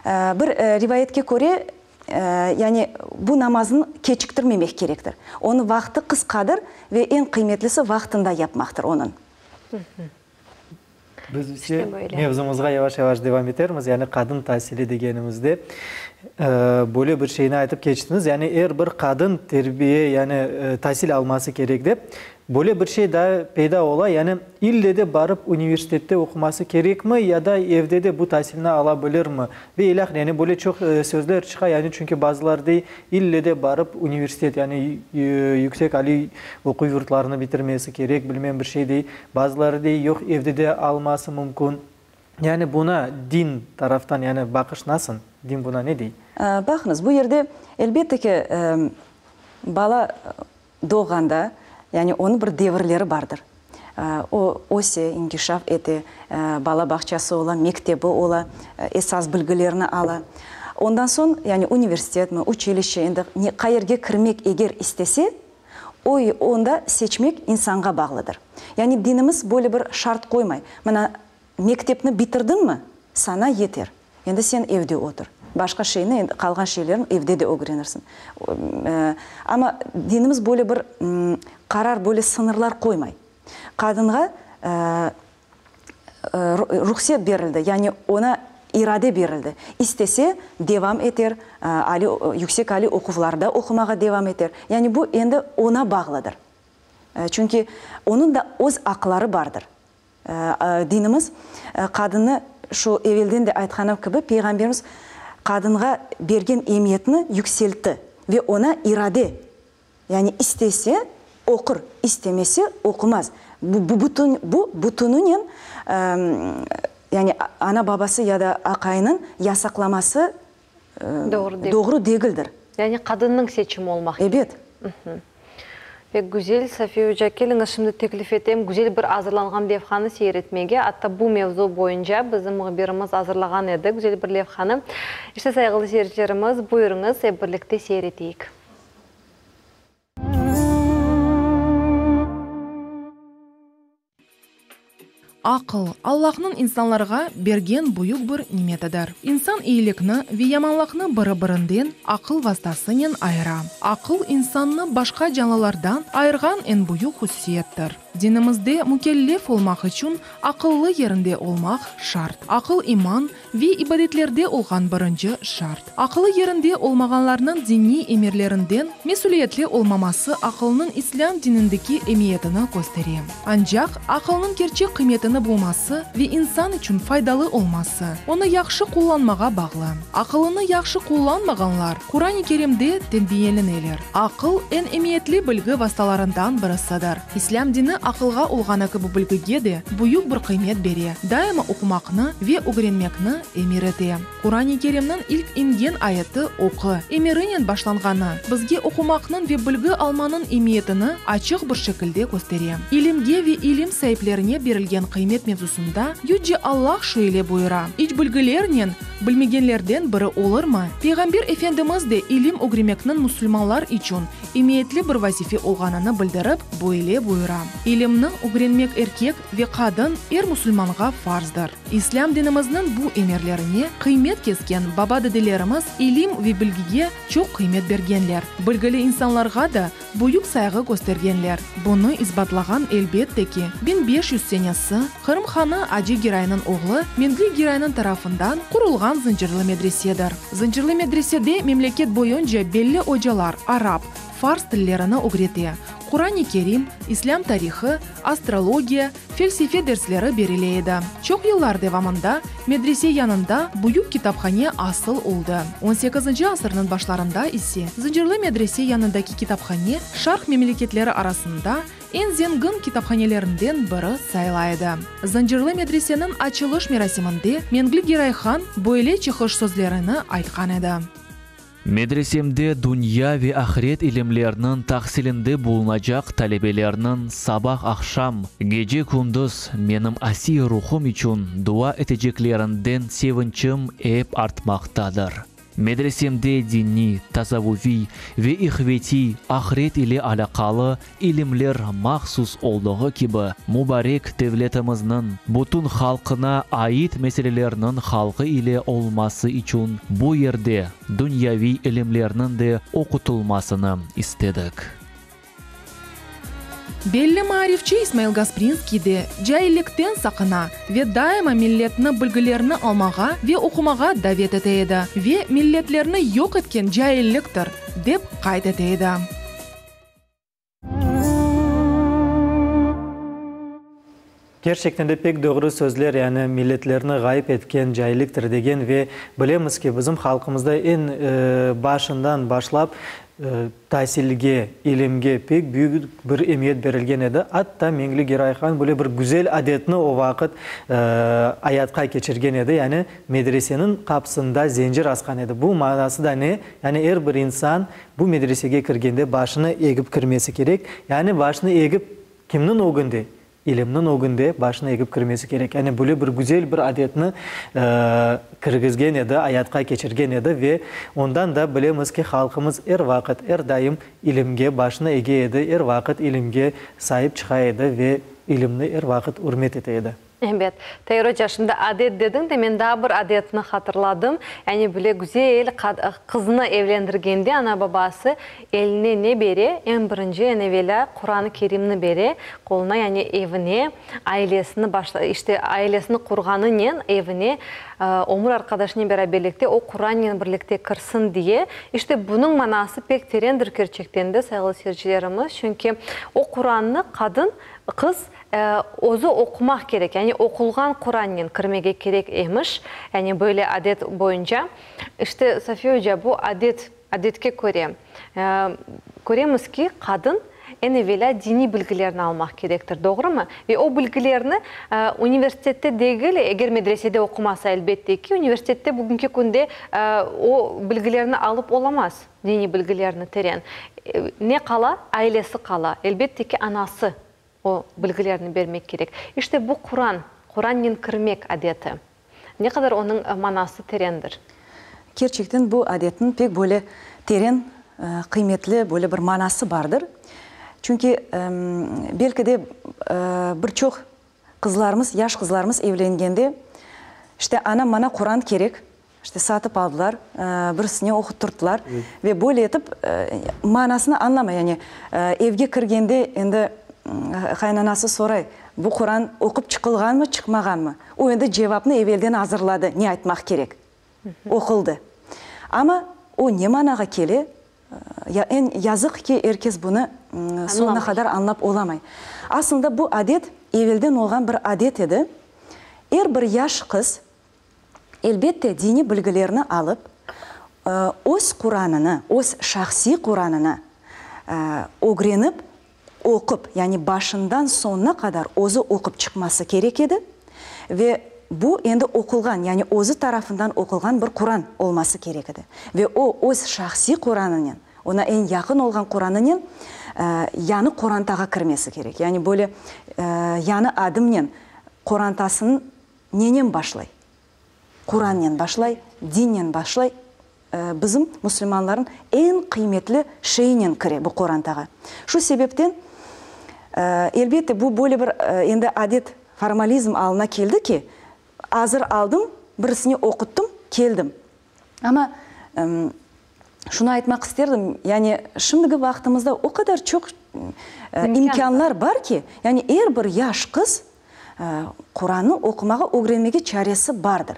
Bir rivayetke köre, yani bu namaznı keçiktirmemek kerektir. Onıñ vaqtı qısqadır ve eñ qıymetlisi vaqtında yapmaqtır onıñ.
Biz ise mevzumızğa yavaş-yavaş devam etermiz. Yani qadın tasili degenimizde böyle bir şeyni aytıp keçtiñiz, yani er bir qadın terbiye, yani tasil alması kerek dep. Böyle bir şey daa peyda ola, yani ille de barıp universitette oquması kerekmi ya da evde de bu tasilni ala bilirmi? Ve ilâhre, yani böyle çoq sözler çıqa, yani çünki bazıları dey, ille de barıp universitet, yani yüksek aliy oquv yurtlarını bitirmesi kerek, bilmem bir şey dey, bazıları dey, yoq, evde de alması mümkün. Yani buna din taraftan, yani baqış nasıl, din buna ne dey?
Baqıñız, bu yerde, elbette ki, bala Doğğanda, yani onıñ bir devirleri bardır. O, öse, inkişaf ete, bala bağçası ola, mektebi ola, esas bilgilerni ala. Ondan soñ, yani universitetmi, uçilişçe, endi qayerge kirmek eger istese, o, onda seçmek insanğa bağlıdır. Yani dinimiz böyle bir şart qoymay. Mına, mektepni bitirdiñmi, sana yeter. Endi sen evde otur. Başqa şeyni, endi qalğan şeylerni evde de ögrenirsiñ. Amma dinimiz böyle bir qarar, böyle sıñırlar qoymay. Qadınğa ruhset berildi, yani oña irade berildi. İstese, devam eter, aliy, yüksek aliy oquvlarda oqumağa devam eter. Yani bu endi oña bağlıdır. Çünki onıñ da öz aqları bardır. Dinimiz qadınnı, şu evelden de aytqanım kibi, Peyğamberimiz qadınğa bergen emiyetni yükseltti ve oña irade, yani istese, oqur, istemese, oqumaz. Bu, bütün, bu bütününen, yani ana-babası ya da aqayınıñ yasaqlaması doğru degildir.
Yani qadınnıñ seçimi olmaq kerek.
Ebet.
Pek güzel, Safiye oca. Keliñiz, şimdi teklif etem, güzel bir azırlanğan levhanı seyir etmege. Atta bu mevzu boyunca bizim mühbirimiz azırlağan edi güzel bir levhanı. İşte, sayğılı seyircilerimiz, buyurıñız, ep birlikte seyir eteyik.
Aqıl, Allahnıñ insanlarğa bergen büyük bir nimetidir. İnsan eyilikni ve yamanlıqnı biri-birinden aqıl vastasınen ayıra. Aqıl, insannı başqa canlılardan ayırğan eñ büyük hususiyettir. Dinimizde mükellef olmaq içün aqıllı yerinde olmaq şart. Aqıl iman ve ibadetlerde olğan birinci şart. Aqılı yerinde olmağanlarnıñ diniy emirlerinden mesüliyetli olmaması aqılnıñ islâm dinindeki emiyetini köstere. Ancaq, aqılnıñ kerçek qıymetini bulması ve insan içün faydalı olması, onı yahşı qullanmağa bağlı. Aqılını yahşı qullanmağanlar Quran-ı Kerimde tenbiyeleneler. Aqıl, eñ emiyetli bilgi vastalarından birisidir. İslâm dini aqılğa olğanı kibi bilgige de büyük bir qıymet bere, daima oqumaqnı ve ögrenmekni emir ete. Quran-ı Kerimniñ ilk ingen ayeti Oqu! emirinen başlanğanı, bizge oqumaqnıñ ve bilgi almanıñ emiyetini açıq bir şekilde köstere. İlimge ve ilim saiplerine berilgen qıymet mevzusında Yüce Allah şöyle buyura, İç bilgilernen bilmegenlerden biri olurmı? Peyğamber Efendimiz de ilim ögremekniñ musulmanlar içün emiyetli bir vazife olğanını bildirip, böyle buyura, İlimni ögrenmek erkek ve qadın er musulmanğa farzdır. İslâm dinimizniñ bu emirlerine qıymet kesken baba-dedelerimiz ilim ve bilgige çoq qıymet bergenler, bilgili insanlarğa da büyük sayğı köstergenler. Bunı isbatlağan, elbette ki, 1500 senesi Qırım hanı Acı Giraynıñ oğlu Mengli Giraynıñ tarafından qurulğan Zıncırlı medresedir. Zıncırlı medresede memleket boyunca belli ocalar arap, fars tillerini ögrete, Quran-ı Kerim, İslâm tarihı, astrologiya, felsefe dersleri berile edi. Çoq yıllar devamında medrese yanında büyük kitaphane asıl oldı. On sekizinci asırnıñ başlarında ise Zıncırlı medrese yanındaki kitaphane şarq memleketleri arasında eñ zengin kitaphanelerinden biri sayıla edi. Zıncırlı medreseniñ açılış merasiminde Mengli Geray han böyle çıqış sözlerini aytqan edi.
Medresemde dünya ve ahiret ilimleriniñ tahsilinde bulunacaq talebelerniñ sabah-aqşam, gece-kündüz menim asiy ruhum içün dua eteceklerinden sevinçim ep artmaqtadır. Medresemde diniy, tasavvufiy ve ihvetiy, ahiret ile alâqalı, ilimler mahsus olduğı kibi, mubarek devletimizniñ bütün halqına ait meselelerniñ halqı ile olması içün bu yerde dünyaviy ilimlerniñ de oqutılmasını istedik.
Belli maarifçi İsmail Gasprinskiy de caillikten saqına ve daima milletni bilgilerni almağa ve oqumağa davet ete edi ve milletlerni yoq etken cailliktir, dep qayd ete edi.
Kerçekten de pek doğru sözler, yani milletlerni ğayıp etken cailliktir degen ve bilemiz ki, bizim halqımızda eñ başından başlap tasilge, ilimge pek büyük bir emiyet berilgen edi. Atta Mengli Geray Han böyle bir güzel adetni o vaqıt ayatqa keçirgen edi, yani medreseniñ qapısında zencir asqan edi. Bu manası da ne? Yani er bir insan Bu medresege kirgende başını egip kirmesi kerek, yani başını egip kimniñ ögünde? İlimniñ ögünde başını egip kirmesi kerek. Yani böyle bir güzel bir adetni kirgizgen edi, ayatqa keçirgen edi ve ondan da bilemiz ki, halqımız er vaqıt, er daim ilimge başını ege edi, er vaqıt ilimge saip çıqa edi ve ilimni er vaqıt ürmet ete edi.
Ebet. Tair oca, şimdi adet dediñ de, men daa bir adetni hatırladım. Yani böyle güzel qıznı evlendirgende ana-babası eline ne bere? Eñ birinci, eñ evelâ Quran-ı Kerimni bere qoluna, yani evine, ailesini başla, işte, ailesini qurğanınen evine ömür arqadaşınen beraberlikte o Qurannen birlikte kirsin diye. İşte, bunıñ manası pek terendir kerçekten de, sayğılı seyircilerimiz, çünki o Qurannı qadın, qız Özü oqumaq kerek, yani oqulğan Qurannen kirmege kerek emiş, yani böyle adet boyunca. İşte, Safiye oca, bu adet, adetke köre, köremiz ki, qadın eñ evelâ diniy bilgilerni almaq kerektir, doğrumı? Ve o bilgilerni universitette degil, eger medresede oqumasa, elbette ki, universitette bugünki künde o bilgilerni alıp olamaz, diniy bilgilerni teren. Ne qala? Ailesi qala, elbette ki, anası. O bilgilerni bermek kerek. İşte bu Quran, Qurannen kirmek adeti. Ne qadar onıñ manası terendir.
Kerçekten bu adetniñ pek böyle teren, qıymetli böyle bir manası bardır. Çünki belki de bir çoq qızlarımız, yaş qızlarımız evlengende, işte anam mana Quran kerek, İşte, satıp aldılar, birisine oquttırdılar ve böyle etip manasını añlamay. Yani, evge kirgende endi qaynanası soray, bu Quran oqup çıqılğanmı, çıqmağanmı? O endi cevapnı evelden azırladı, ne aytmaq kerek. Oquldı. Amma o ne manağa kele, ya eñ yazıq ki, er kes bunı soñuna qadar añlap olamay. Aslında bu adet evelden olğan bir adet edi. Er bir yaş qız Elbette, diniy bilgilerni alıp, öz Quranını, öz şahsiy Quranını ögrenip, oqup, yani başından soñuna qadar özü oqup çıqması kerek edi ve bu endi oqulğan, yani özü tarafından oqulğan bir Quran olması kerek edi. Ve o, öz şahsiy Quranınen, oña eñ yaqın olğan Quranınen yañı qorantağa kirmesi kerek. Yani böyle yañı adımnen qorantasınıñ Nenen başlay? Qurannen başlay, dinnen başlay, bizim, musulmanların, eñ qıymetli şeyinen kire bu qorantağa. Şu sebepten, elbette, bu böyle bir endi adet, formalizm alına keldi ki, azır aldım, birisine oquttım, keldim. Amma şunı aytmaq isterdim, yani şimdiki vaqtımızda o qadar çoq imkânlar bar ki, yani er bir yaş qız Qurannı oqumağa ögrenmege çaresi bardır.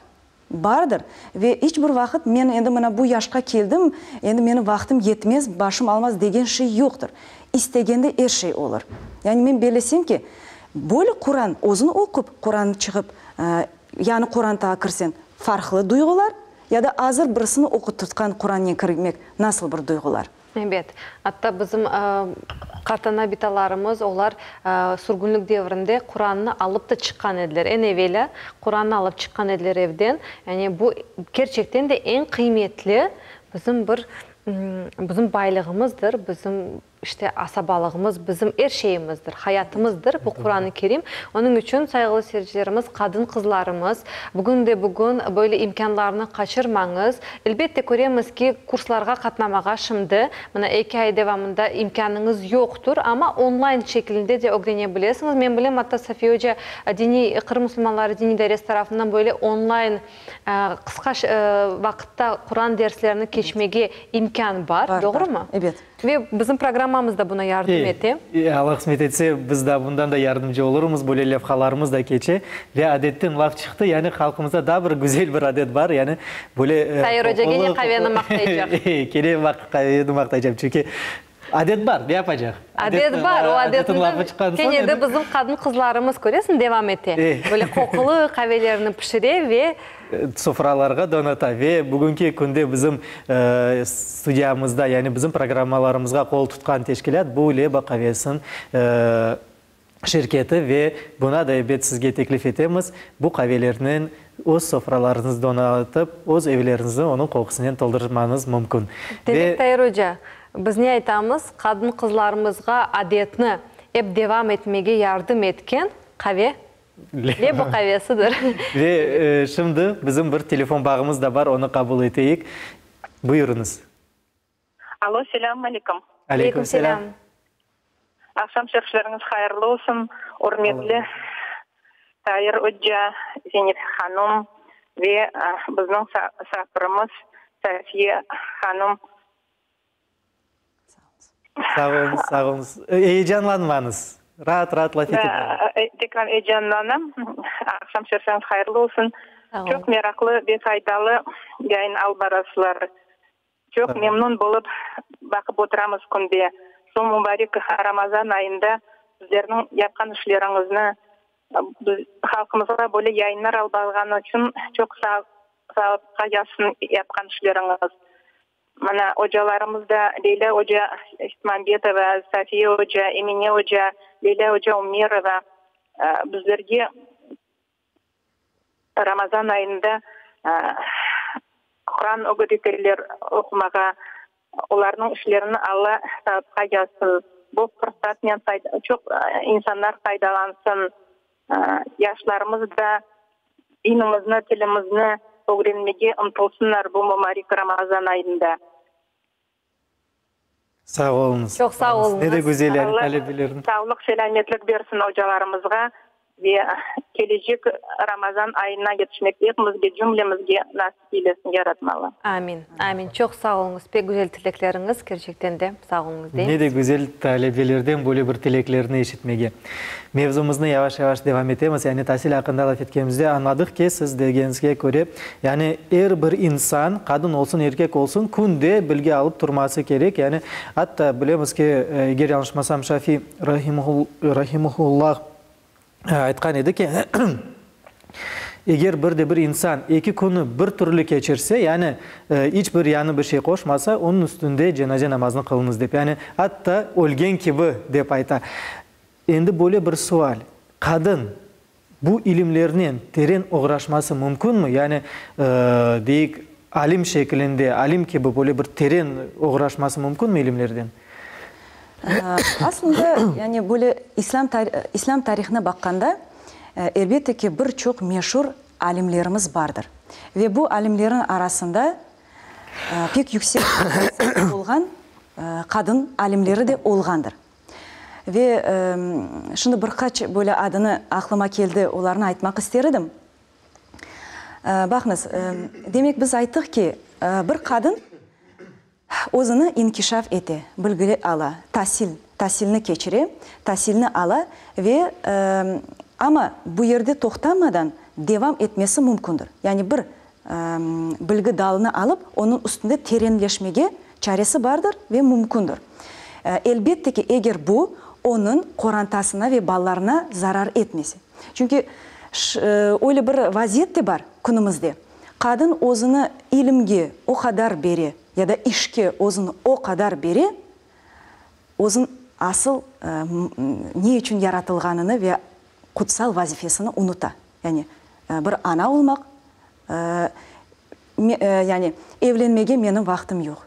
Bardır. Ve iç bir vaqıt men endi mına bu yaşqa keldim, endi menim vaqtım yetmez, başım almaz degen şey yoqtır. İstegende er şey olur. Yani men bellesem ki, böyle Quran özüñ oqup, Quran çıqıp, yañı qorantağa kirseñ, farqlı duyğular, ya da azır birisini oqutırtqan Qurannen kirmek nasıl bir duyğular?
Ebet. Atta bizim qartana-bitalarımız, olar sürgünlik devrinde Qurannı alıp da çıqqan ediler. Eñ evelâ Qurannı alıp çıqqan ediler evden. Yani bu kerçekten de eñ qıymetli bizim bir bizim baylığımızdır, bizim İşte, asabalığımız, bizim er şeyimizdir, hayatımızdır bu Quran-ı Kerim. Onıñ içün, sayğılı seyircilerimiz, qadın-qızlarımız, bugün de bugün böyle imkânlarnı qaçırmañız. Elbette, köremiz ki, kurslarğa qatnamağa şimdi, mına, eki ay devamında imkânıñız yoqtur, amma onlayn şeklinde de ögrene bilesiñiz. Men bilem, atta Safiye oca diniy, Qırım musulmanları diniy idaresi tarafından böyle onlayn qısqa vaqıtta Quran derslerini keçmege imkân bar, doğrumı?
Ebet.
Ve bizim programmamız da buna yardım ete.
E, Allah qısmet etse, biz da bundan da yardımcı olurmız, böyle levhalarımız da keçe. Ve adetten laf çıqtı, yani halqımızda daa bir güzel bir adet bar, yani böyle
Tair oca kene qaveni maqtaycaq.
E, kene qaveni maqtaycam, çünki adet bar, ne yapacaq?
Adet bar, o adetni kene de bizim qadın-qızlarımız, köresiñ, devam ete. Böyle qoqulı qavelerni pişire ve.
Sofralarğa donata ve bugünki künde bizim studiyamızda, yani bizim programmalarımızğa qol tutqan teşkilât bu Leba qavesiniñ şirketi ve buna da ebet sizge teklif etemiz, bu qavelernen öz sofralarıñızı donatıp, öz evleriñizni onıñ qoqusınen toldurmañız mümkün.
Demek, Tair oca, biz ne aytamız, qadın-qızlarımızğa adetni ep devam etmege yardım etken qave Lebo qavesidir.
Ve şimdi bizim bir telefon bağımız da bar, onı qabul eteyik. Buyurıñız.
Alo, selâm aleyküm.
Aleyküm selâm.
Aqşam şerifleriñiz hayırlı olsun, ürmetli. Tair oca, Zeynep hanum ve bizniñ musafirimiz Safiye hanum.
Sağ oluñız, sağ oluñız. Eyecanlanmañız. Raat-raat laf ete
Tekrar eyecanlanam. Aqşam şerifleriñiz hayırlı olsun. Çoq meraqlı ve faydalı yayın alıp barasızlar. Çoq memnun bolıp baqıp oturamız künde. Şu mubarek Ramazan ayında sizlerniñ yapqan işleriñizni, halqımızğa böyle yayınlar alıp barğanı içün çoq sağlıqqa yazsın yapqan işleriñiz. Mına, ocalarımız da, Leylâ oca Sitmambetova, Safiye oca, Emine oca, Leylâ oca Umerova bizlerge Ramazan ayında Quran ögreteler oqumağa, olarnıñ işlerini Alla savapqa yazsın. Bu fırsatnen çoq insanlar faydalansın. Yaşlarımız da dinimizni, tilimizni ögrenmege ıntılsınlar bu mubarek Ramazan ayında.
Sağ oluñız.
Çoq sağ oluñız.
Ne de güzel yani talebelerniñ.
Sağlıq, selâmetlik bersin ocalarımızğa ve kelecek Ramazan ayına yetişmek epimizge, cümlemizge nasip eylesin Yaratmalı.
Amin, amin. Çoq sağ oluñız. Pek güzel tilekleriñiz, kerçekten de sağ oluñız deymiz.
Ne de güzel talebelerden böyle bir tileklerni eşitmege. Mevzumıznı yavaş-yavaş devam etemiz. Yani tasil aqqında laf etkenimizde añladıq ki, siz degeniñizge köre, yani er bir insan, qadın olsun, erkek olsun, künde bilgi alıp turması kerek. Yani atta bilemiz ki, eger yañlışmasam, Şafi rahimehullah aytqan edi ki, eger bir de bir insan eki künü bir türlü keçirse, yani iç bir yañı bir şey qoşmasa, onıñ üstünde cenaze namazını qılıñız dep, yani atta ölgen kibi dep ayta. Endi böyle bir sual, qadın bu ilimlernen teren oğraşması mümkünmi? Yani, deyik, alim şekilinde, alim kibi böyle bir teren oğraşması mümkünmi ilimlerden?
Aslında, yani böyle İslâm İslâm tarihine baqqanda, elbette ki, bir çoq meşur alimlerimiz bardır. Ve bu alimlerin arasında pek yüksek olğan qadın alimleri de olğandır. Ve şimdi bir qaç böyle adını aqlıma keldi, olarnı aytmaq ister edim. Baqıñız, demek biz ayttıq ki, bir qadın özüni inkişaf ete, bilgi ala, tasil, tasilni keçire, tasilni ala ve amma bu yerde toqtamadan devam etmesi mümkündir. Yani bir bilgi dalını alıp, onıñ üstünde terenleşmege çaresi bardır ve mümkündir. Elbette ki, eger bu onıñ qorantasına ve balalarına zarar etmese. Çünki öyle bir vaziyet de bar künümizde, qadın özüni ilimge o qadar bere ya da işke özüni o qadar bere, özüñ asıl ne içün yaratılğanını ve qutsal vazifesini unuta. Yani bir ana olmaq, yani evlenmege menim vaqtım yoq,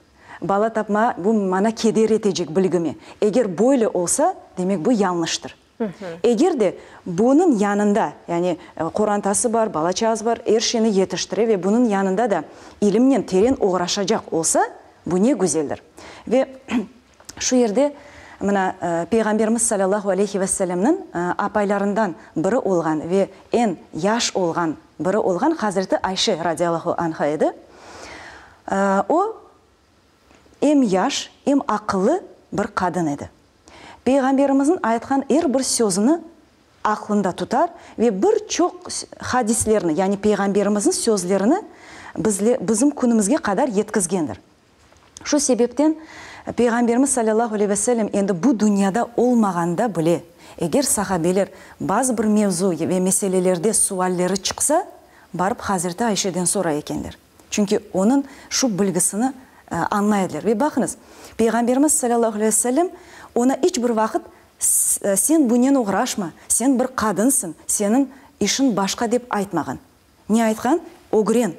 bala tapma, bu maña keder etecek bilgime. Eger böyle olsa, demek bu yañlıştır. Eger de bunıñ yanında, yani qorantası bar, bala-çağası bar, er şeyni yetiştire ve bunıñ yanında da ilimnen teren oğraşacaq olsa, bu ne güzeldir. Ve şu yerde mına Peyğamberimiz salâllahu aleyhi ve sellemniñ apaylarından biri olğan ve eñ yaş olğan biri olğan Hazreti Ayşe radiyallahu anha edi. O, em yaş, em aqıllı bir qadın edi. Peyğamberimizniñ aytqan er bir sözüni aqlında tutar ve bir çoq hadislerni, yani Peyğamberimizniñ sözlerini bizle, bizim künümizge qadar yetkizgendir. Şu sebepten Peyğamberimiz salâllahu aleyhi ve sellem endi bu dünyada olmağanda bile, eger sahabeler bazı bir mevzu ve meselelerde sualleri çıqsa, barıp Hazreti Ayşeden soray ekenler. Çünki onıñ şu bilgisini añlay ediler. Ve baqıñız, Peyğamberimiz salâllahu aleyhi ve sellem oña iç bir vaqıt sen bunen oğraşma, sen bir qadınsıñ, seniñ işiñ başqa dep aytmağan. Ne aytqan? Ögren.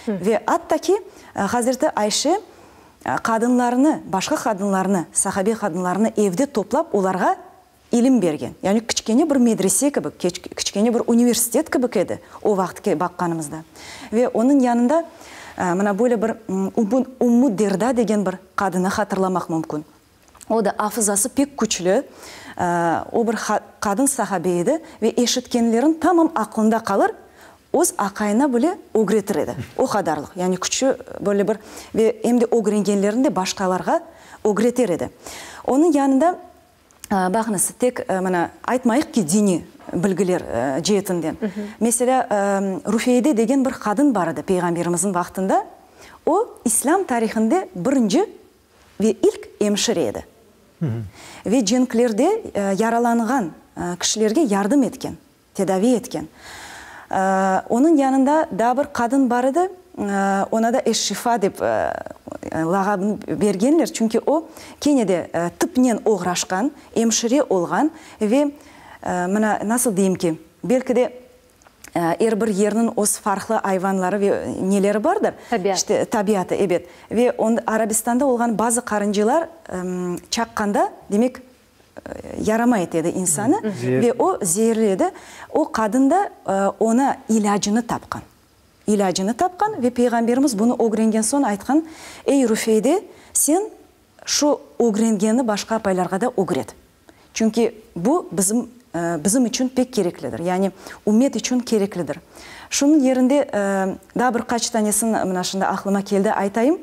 Ve atta ki, Hazreti Ayşe qadınlarnı, başqa qadınlarnı, sahabe qadınlarını evde toplap olarğa İlim bergen, yani kiçkene bir medrese kibi, kiçkene bir universitet kibik edi o vaqıtke baqqanımızda. Ve onıñ yanında mına böyle bir Ummu Derda degen bir qadını hatırlamaq mümkün. O da afızası pek küçlü, o bir qadın sahabe edi ve eşitkenlerin tamam aqlında qalır, öz aqayına bile ögretir edi. O qadarlıq, yani küçü böyle bir ve em de ögrengenlerini de başqalarğa ögreter edi. Onıñ yanında, baqıñız, tek mına aytmayıq ki, diniy bilgiler ceetinden. Meselâ, Rufeyde degen bir qadın bar edi Peyğamberimizniñ vaqtında, o, İslâm tarihinde birinci ve ilk emşire edi. Ve cenklerde yaralanğan kişilerge yardım etken, tedavi etken. Onıñ yanında daa bir qadın bar edi, oña da Eş-Şifa dep lağabını bergenler, çünki o, kene de tıpnen oğraşqan, emşire olğan ve, mına, nasıl deyim ki, belki de, Er bir yerniñ öz farqlı ayvanları ve neleri bardır.
Tabiat.
İşte, tabiatı, ebet. Ve onda Arabistanda olğan bazı qarıncılar çaqqanda, demek, yarama ete edi insanı. Ve o zeerli edi. O qadın da oña ilâcını tapqan. İlâcını tapqan ve Peyğamberimiz bunı ögrengen soñ aytqan, Ey, Rufeyde, sen şu ögrengenni başqa apaylarğa da ögret. Çünki bu bizim bizim içün pek kereklidir, yani ümmet içün kereklidir. Şunıñ yerinde daa bir qaç tanesini mına şimdi aqlıma keldi aytayım.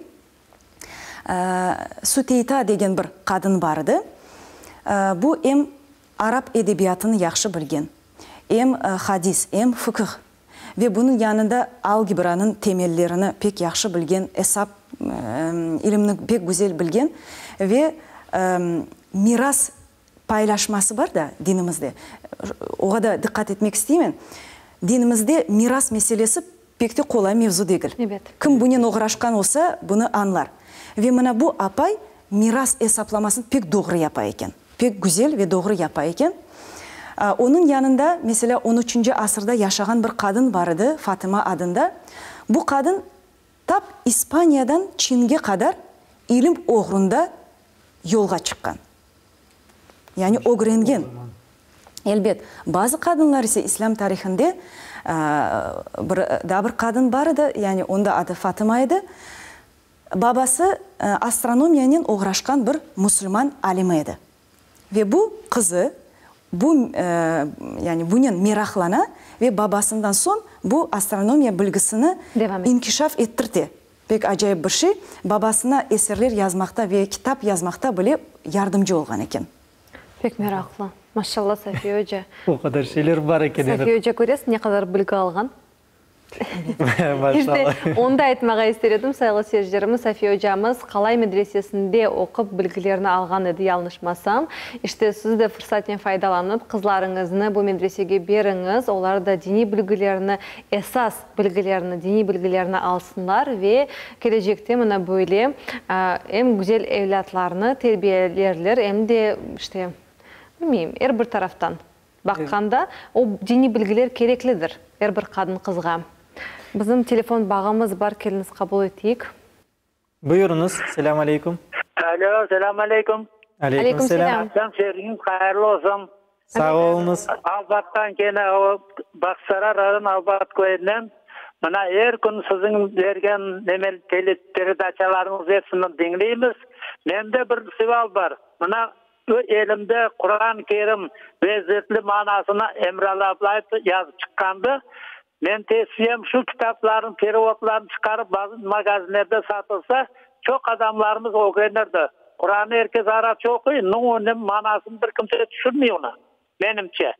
Suteyta degen bir qadın bar edi. Bu em arap edebiyatını yahşı bilgen, em hadis, em fıkıh ve bunıñ yanında algebranıñ temellerini pek yahşı bilgen, esap ilimni pek güzel bilgen ve miras paylaşması bar da dinimizde, oğa da diqqat etmek isteymen, dinimizde miras meselesi pek de qolay mevzu degil. Kim bunen oğraşqan olsa, bunı añlar. Ve mına bu apay miras esaplamasını pek doğru yapa eken. Pek güzel ve doğru yapa eken. Onıñ yanında, meselâ, on üçünci asırda yaşağan bir qadın bar edi, Fatıma adında. Bu qadın tap İspaniyadan Çinge qadar ilim oğrunda yolğa çıqqan. Yani ögrengen. Elbet, bazı qadınlar ise İslâm tarihinde, bir, daa bir qadın bar edi, yani onıñ da adı Fatıma edi. Babası astronomiyanen oğraşqan bir musulman alimi edi. Ve bu qızı bu, yani bunen meraqlana ve babasından soñ bu astronomiya bilgisini inkişaf ettirte. Pek acayip bir şey, babasına eserler yazmaqta ve kitap yazmaqta bile yardımcı olğan eken.
Pek meraqlı. Maşallah, Safiye oca.
O qadar şeyler bar eken, evet.
Safiye oca, köresiñ, ne qadar bilgi alğan. İşte, onı da aytmağa ister edim, sayğılı seyircilerimiz, Safiye ocamız Qalay medresesinde oqup bilgilerini alğan edi, yalnışmasam. İşte, siz de fırsatnen faydalanıp, qızlarıñıznı bu medresege beriñiz, olar da diniy bilgilerini, esas bilgilerini, diniy bilgilerini alsınlar ve kelecekte mına böyle em güzel evlâtlarnı terbiyelerler, em de, işte, bilmeyim, er bir taraftan. Baqqanda, o diniy bilgiler kereklidir er bir qadın-qızğa. Bizim telefon bağımız bar, keliñiz qabul eteyik.
Buyurıñız, selâm aleyküm.
Alo, selâm aleyküm.
Aleyküm selâm.
Aqşam şerifıñız hayırlı olsun.
Sağ oluñız.
Albattan kene o Bağçasaray rayon Albat köyünden. Mına er kün siziñ bergen neme teleperedaçalarıñız epsini diñleymiz. Mende bir sual bar. Mına Ö elimde Quran Kerim lezzetli manasını Emralı Ablayev yazıp çıqqandı. Men tevsiyem şu kitaplarnıñ perevodlarını çıqarıp bazı magazinlerde satılsa, çoq adamlarımız ögrenirdi. Qurannı er kes arapça oquy, nıñ manasını bir kimse tüşünmey onı, menimce.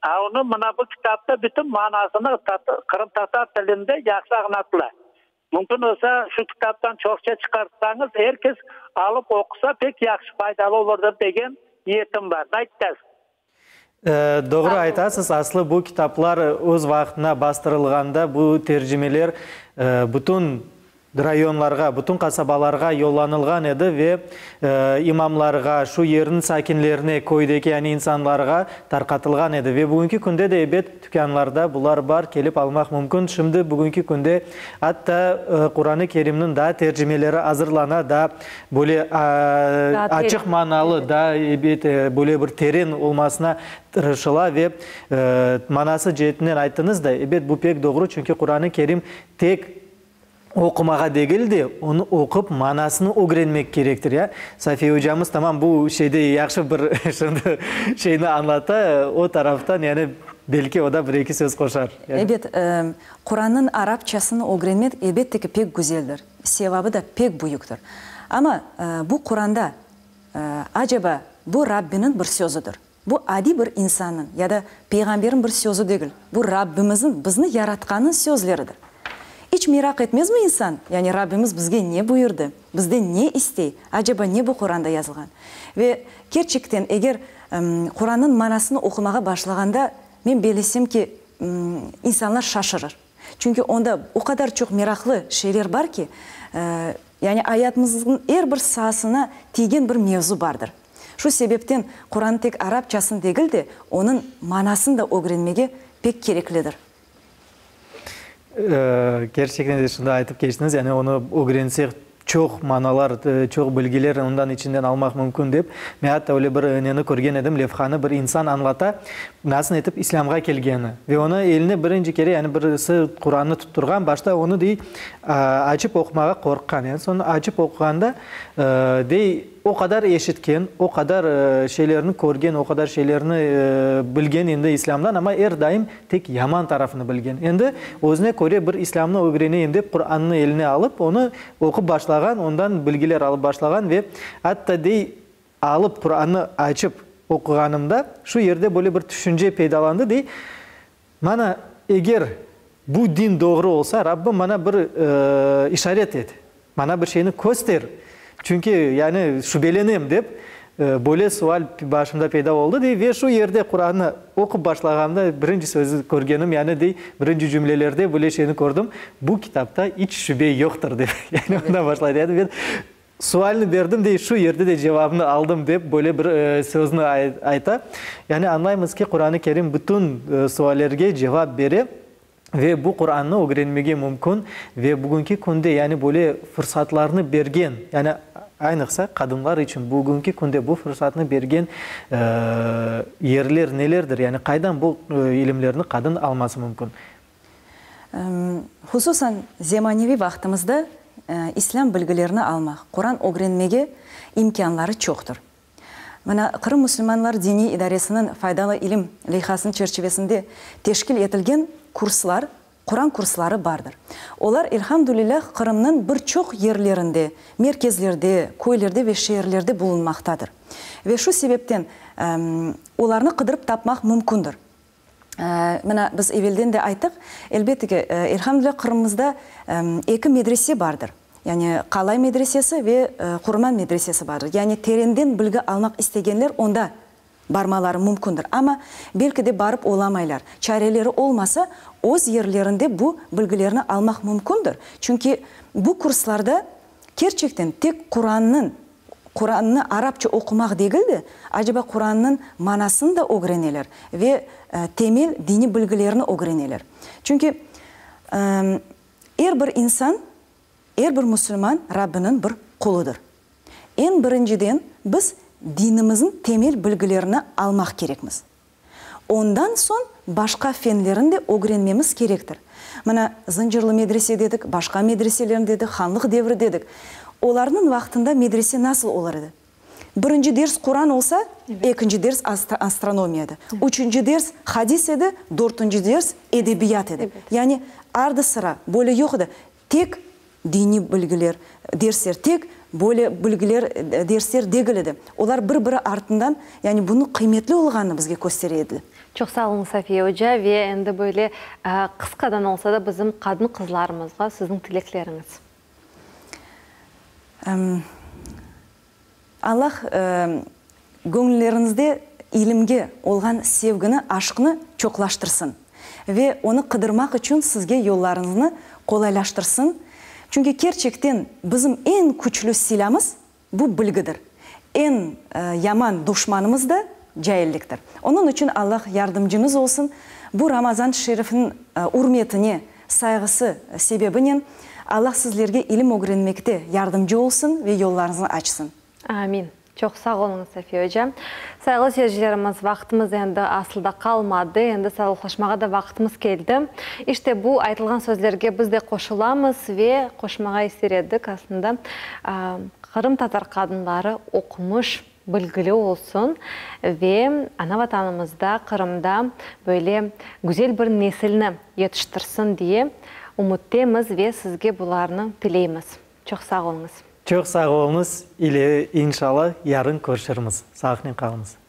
A onı mına bu kitapta bütün manasını qırımtatar tilinde yahşı añlatıla. Mümkün olsa, şu kitaptan çoqça çıqartsañız, er kes alıp oqusa, pek yahşı, faydalı olurdır degen niyetim bar. Nayttas.
Doğru aytasız, aslı bu kitaplar öz vaqtına bastırılğanda bu tercimeler bütün rayonlarğa, bütün qasabalarğa yollanılğan edi ve imamlarğa, şu yerniñ sakinlerine, köydeki yani insanlarğa tarqatılğan edi. Ve bugünki künde de ebet, Tükânlarda bular bar, kelip almaq mümkün. Şimdi, bugünki künde, atta Quran-ı Kerimniñ daa tercimeleri azırlana, daa böyle açıq manalı, daa ebet, böyle bir teren olmasına tırışıla ve manası ceetinden ayttıñız da, ebet, bu pek doğru, çünki Quran-ı Kerim tek. Oqumağa degil de, onı oqup, manasını ögrenmek kerektir, ya. Safiye ocamız tamam bu şeyde yahşı bir şimdi şeyni añlata, o taraftan, yani, belki o da bir-eki söz qoşar.
Ebet, Qurannıñ arapçasını ögrenmek, elbette ki, pek güzeldir, sevabı da pek büyüktir. Amma bu Quranda, acaba, bu Rabbiniñ bir sözüdir. Bu adiy bir insannıñ ya da peyğamberniñ bir sözü degil, bu Rabbimizniñ, bizni Yaratqannıñ sözleridir. İç meraq etmezmi insan, yani Rabbimiz bizge ne buyurdı, bizden ne istey, acaba ne bu Quranda yazılğan? Ve kerçekten eger Qurannıñ manasını oqumağa başlağanda, men bellesem ki, insanlar şaşırır. Çünki onda o qadar çoq meraqlı şeyler bar ki, yani ayatımıznıñ er bir saasına tiygen bir mevzu bardır. Şu sebepten Qurannı tek arapçasını degil de, onıñ manasını da ögrenmege pek kereklidir.
Kerçekten de şunı aytıp keçtiñiz, yani onı ögrensek çoq manalar, çoq bilgiler ondan içinden almaq mümkün dep. Men atta öyle bir neni körgen edim, levhanı bir insan añlata, nasıl etip islâmğa kelgeni. Ve onı eline birinci kere, yani birisi Qurannı tutturğan, başta onı, dey, açıp oqumağa qorqqan. Yani soñ açıp oquğanda, dey, O qadar eşitken, o qadar şeylerni körgen, o qadar şeylerni bilgen endi İslâmdan, amma er daim tek yaman tarafını bilgen. Endi özüne köre bir İslâmnı ögreneyim dep, Qurannı eline alıp, onı oqup başlağan, ondan bilgiler alıp başlağan ve atta dey, alıp Qurannı açıp oquğanımda, şu yerde böyle bir tüşünce peydalandı, dey, Mana, eger bu din doğru olsa, Rabbim mana bir işaret et, mana bir şeyni köster, çünki, yani, şübelenem, dep, böyle sual başımda peyda oldı, dey, ve şu yerde Qurannı oqup başlağanda birinci sözü körgenim, yani, dey, birinci cümlelerde böyle şeyni kördim, bu kitapta iç şübe yoqtır, dep, yani, ondan başlaydı. Yani, men Sualni berdim, dey, şu yerde de cevabını aldım, dep böyle bir sözni ayta. Yani añlaymız ki, Quran-ı Kerim bütün suallerge cevap bere ve bu Qurannı ögrenmege mümkün ve bugünki künde, yani böyle fırsatlarnı bergen, yani aynıqsa qadınlar içün bugünki künde bu fırsatnı bergen yerler nelerdir, yani qaydan bu ilimlerni qadın alması mümkün?
Hususan, zemaneviy vaqtımızda İslâm bilgilerini almaq, Quran ögrenmege imkânları çoqtır. Mına, Qırım musulmanları diniy idaresiniñ Faydalı ilim leyhasınıñ çerçivesinde teşkil etilgen kurslar, Quran kursları bardır. Olar, elhamdülilâh, Qırımnıñ bir çoq yerlerinde, merkezlerde, köylerde ve şeerlerde bulunmaqtadır. Ve şu sebepten olarnı qıdırıp tapmaq mümkündir. Mına, biz evelden de ayttıq, elbette ki, elhamdülilâ, Qırımımızda eki medrese bardır. Yani Qalay medresesi ve Qurman medresesi bardır. Yani terenden bilgi almaq istegenler onda barmaları mümkündir. Amma belki de barıp olamaylar. Çareleri olmasa, öz yerlerinde bu bilgilerni almaq mümkündir. Çünki bu kurslarda kerçekten tek Qurannıñ Qurannı arapça oqumaq degil de, aceba Qurannıñ manasını da ögreneler ve temel diniy bilgilerni ögreneler. Çünki er bir insan, er bir musulman Rabbiniñ bir quludır. Eñ birinciden biz dinimizniñ temel bilgilerini almaq kerekmiz. Ondan soñ başqa fenlerini de ögrenmemiz kerektir. Mına, Zıncırlı medrese dedik, başqa medreselerni dedik, hanlıq devri dedik. Olarnıñ vaqtında medrese nasıl olur edi? Birinci ders Quran olsa, ekinci ders astronomiya edi. Üçünci ders hadis edi, dörtünci ders edebiyat edi. Yani ardı-sıra, böyle yoq edi. Tek Diniy bilgiler, dersler tek böyle bilgiler, dersler degil edi. Olar bir-biri artından, yani bunıñ qıymetli olğanını bizge köstere ediler.
Çoq sağ oluñ, Safiye oca, ve endi böyle qısqadan olsa da bizim qadın-qızlarımızğa siziñ tilekleriñiz.
Allah göñülleriñizde ilimge olğan sevgini, aşqnı çoqlaştırsın ve onı qıdırmaq içün sizge yollarıñıznı qolaylaştırsın. Çünki kerçekten bizim eñ küçlü silâmız bu bilgidir. Eñ yaman duşmanımız da cailliktir. Onıñ içün Allah yardımcıñız olsun. Bu Ramazan şerifiniñ ürmetine, sayğısı sebebinen Allah sizlerge ilim ögrenmekte yardımcı olsun ve yollarıñıznı açsın.
Amin. Çoq sağ oluñız, Safiye oca. Sayğılı seyircilerimiz, vaqtımız endi aslı da qalmadı, endi sağlıqlaşmağa da vaqtımız keldi. İşte, bu aytılğan sözlerge biz de qoşulamız ve qoşmağa ister edik, aslında, qırımtatar qadınları oqumış, bilgili olsun ve ana-Vatanımızda, Qırımda böyle güzel bir nesilni yetiştirsin diye ümüttemiz ve sizge bularnı tileymiz. Çoq sağ oluñız.
Çoq sağ oluñız, ile inşalla yarın körüşirmiz. Sağlıqnen qalıñız.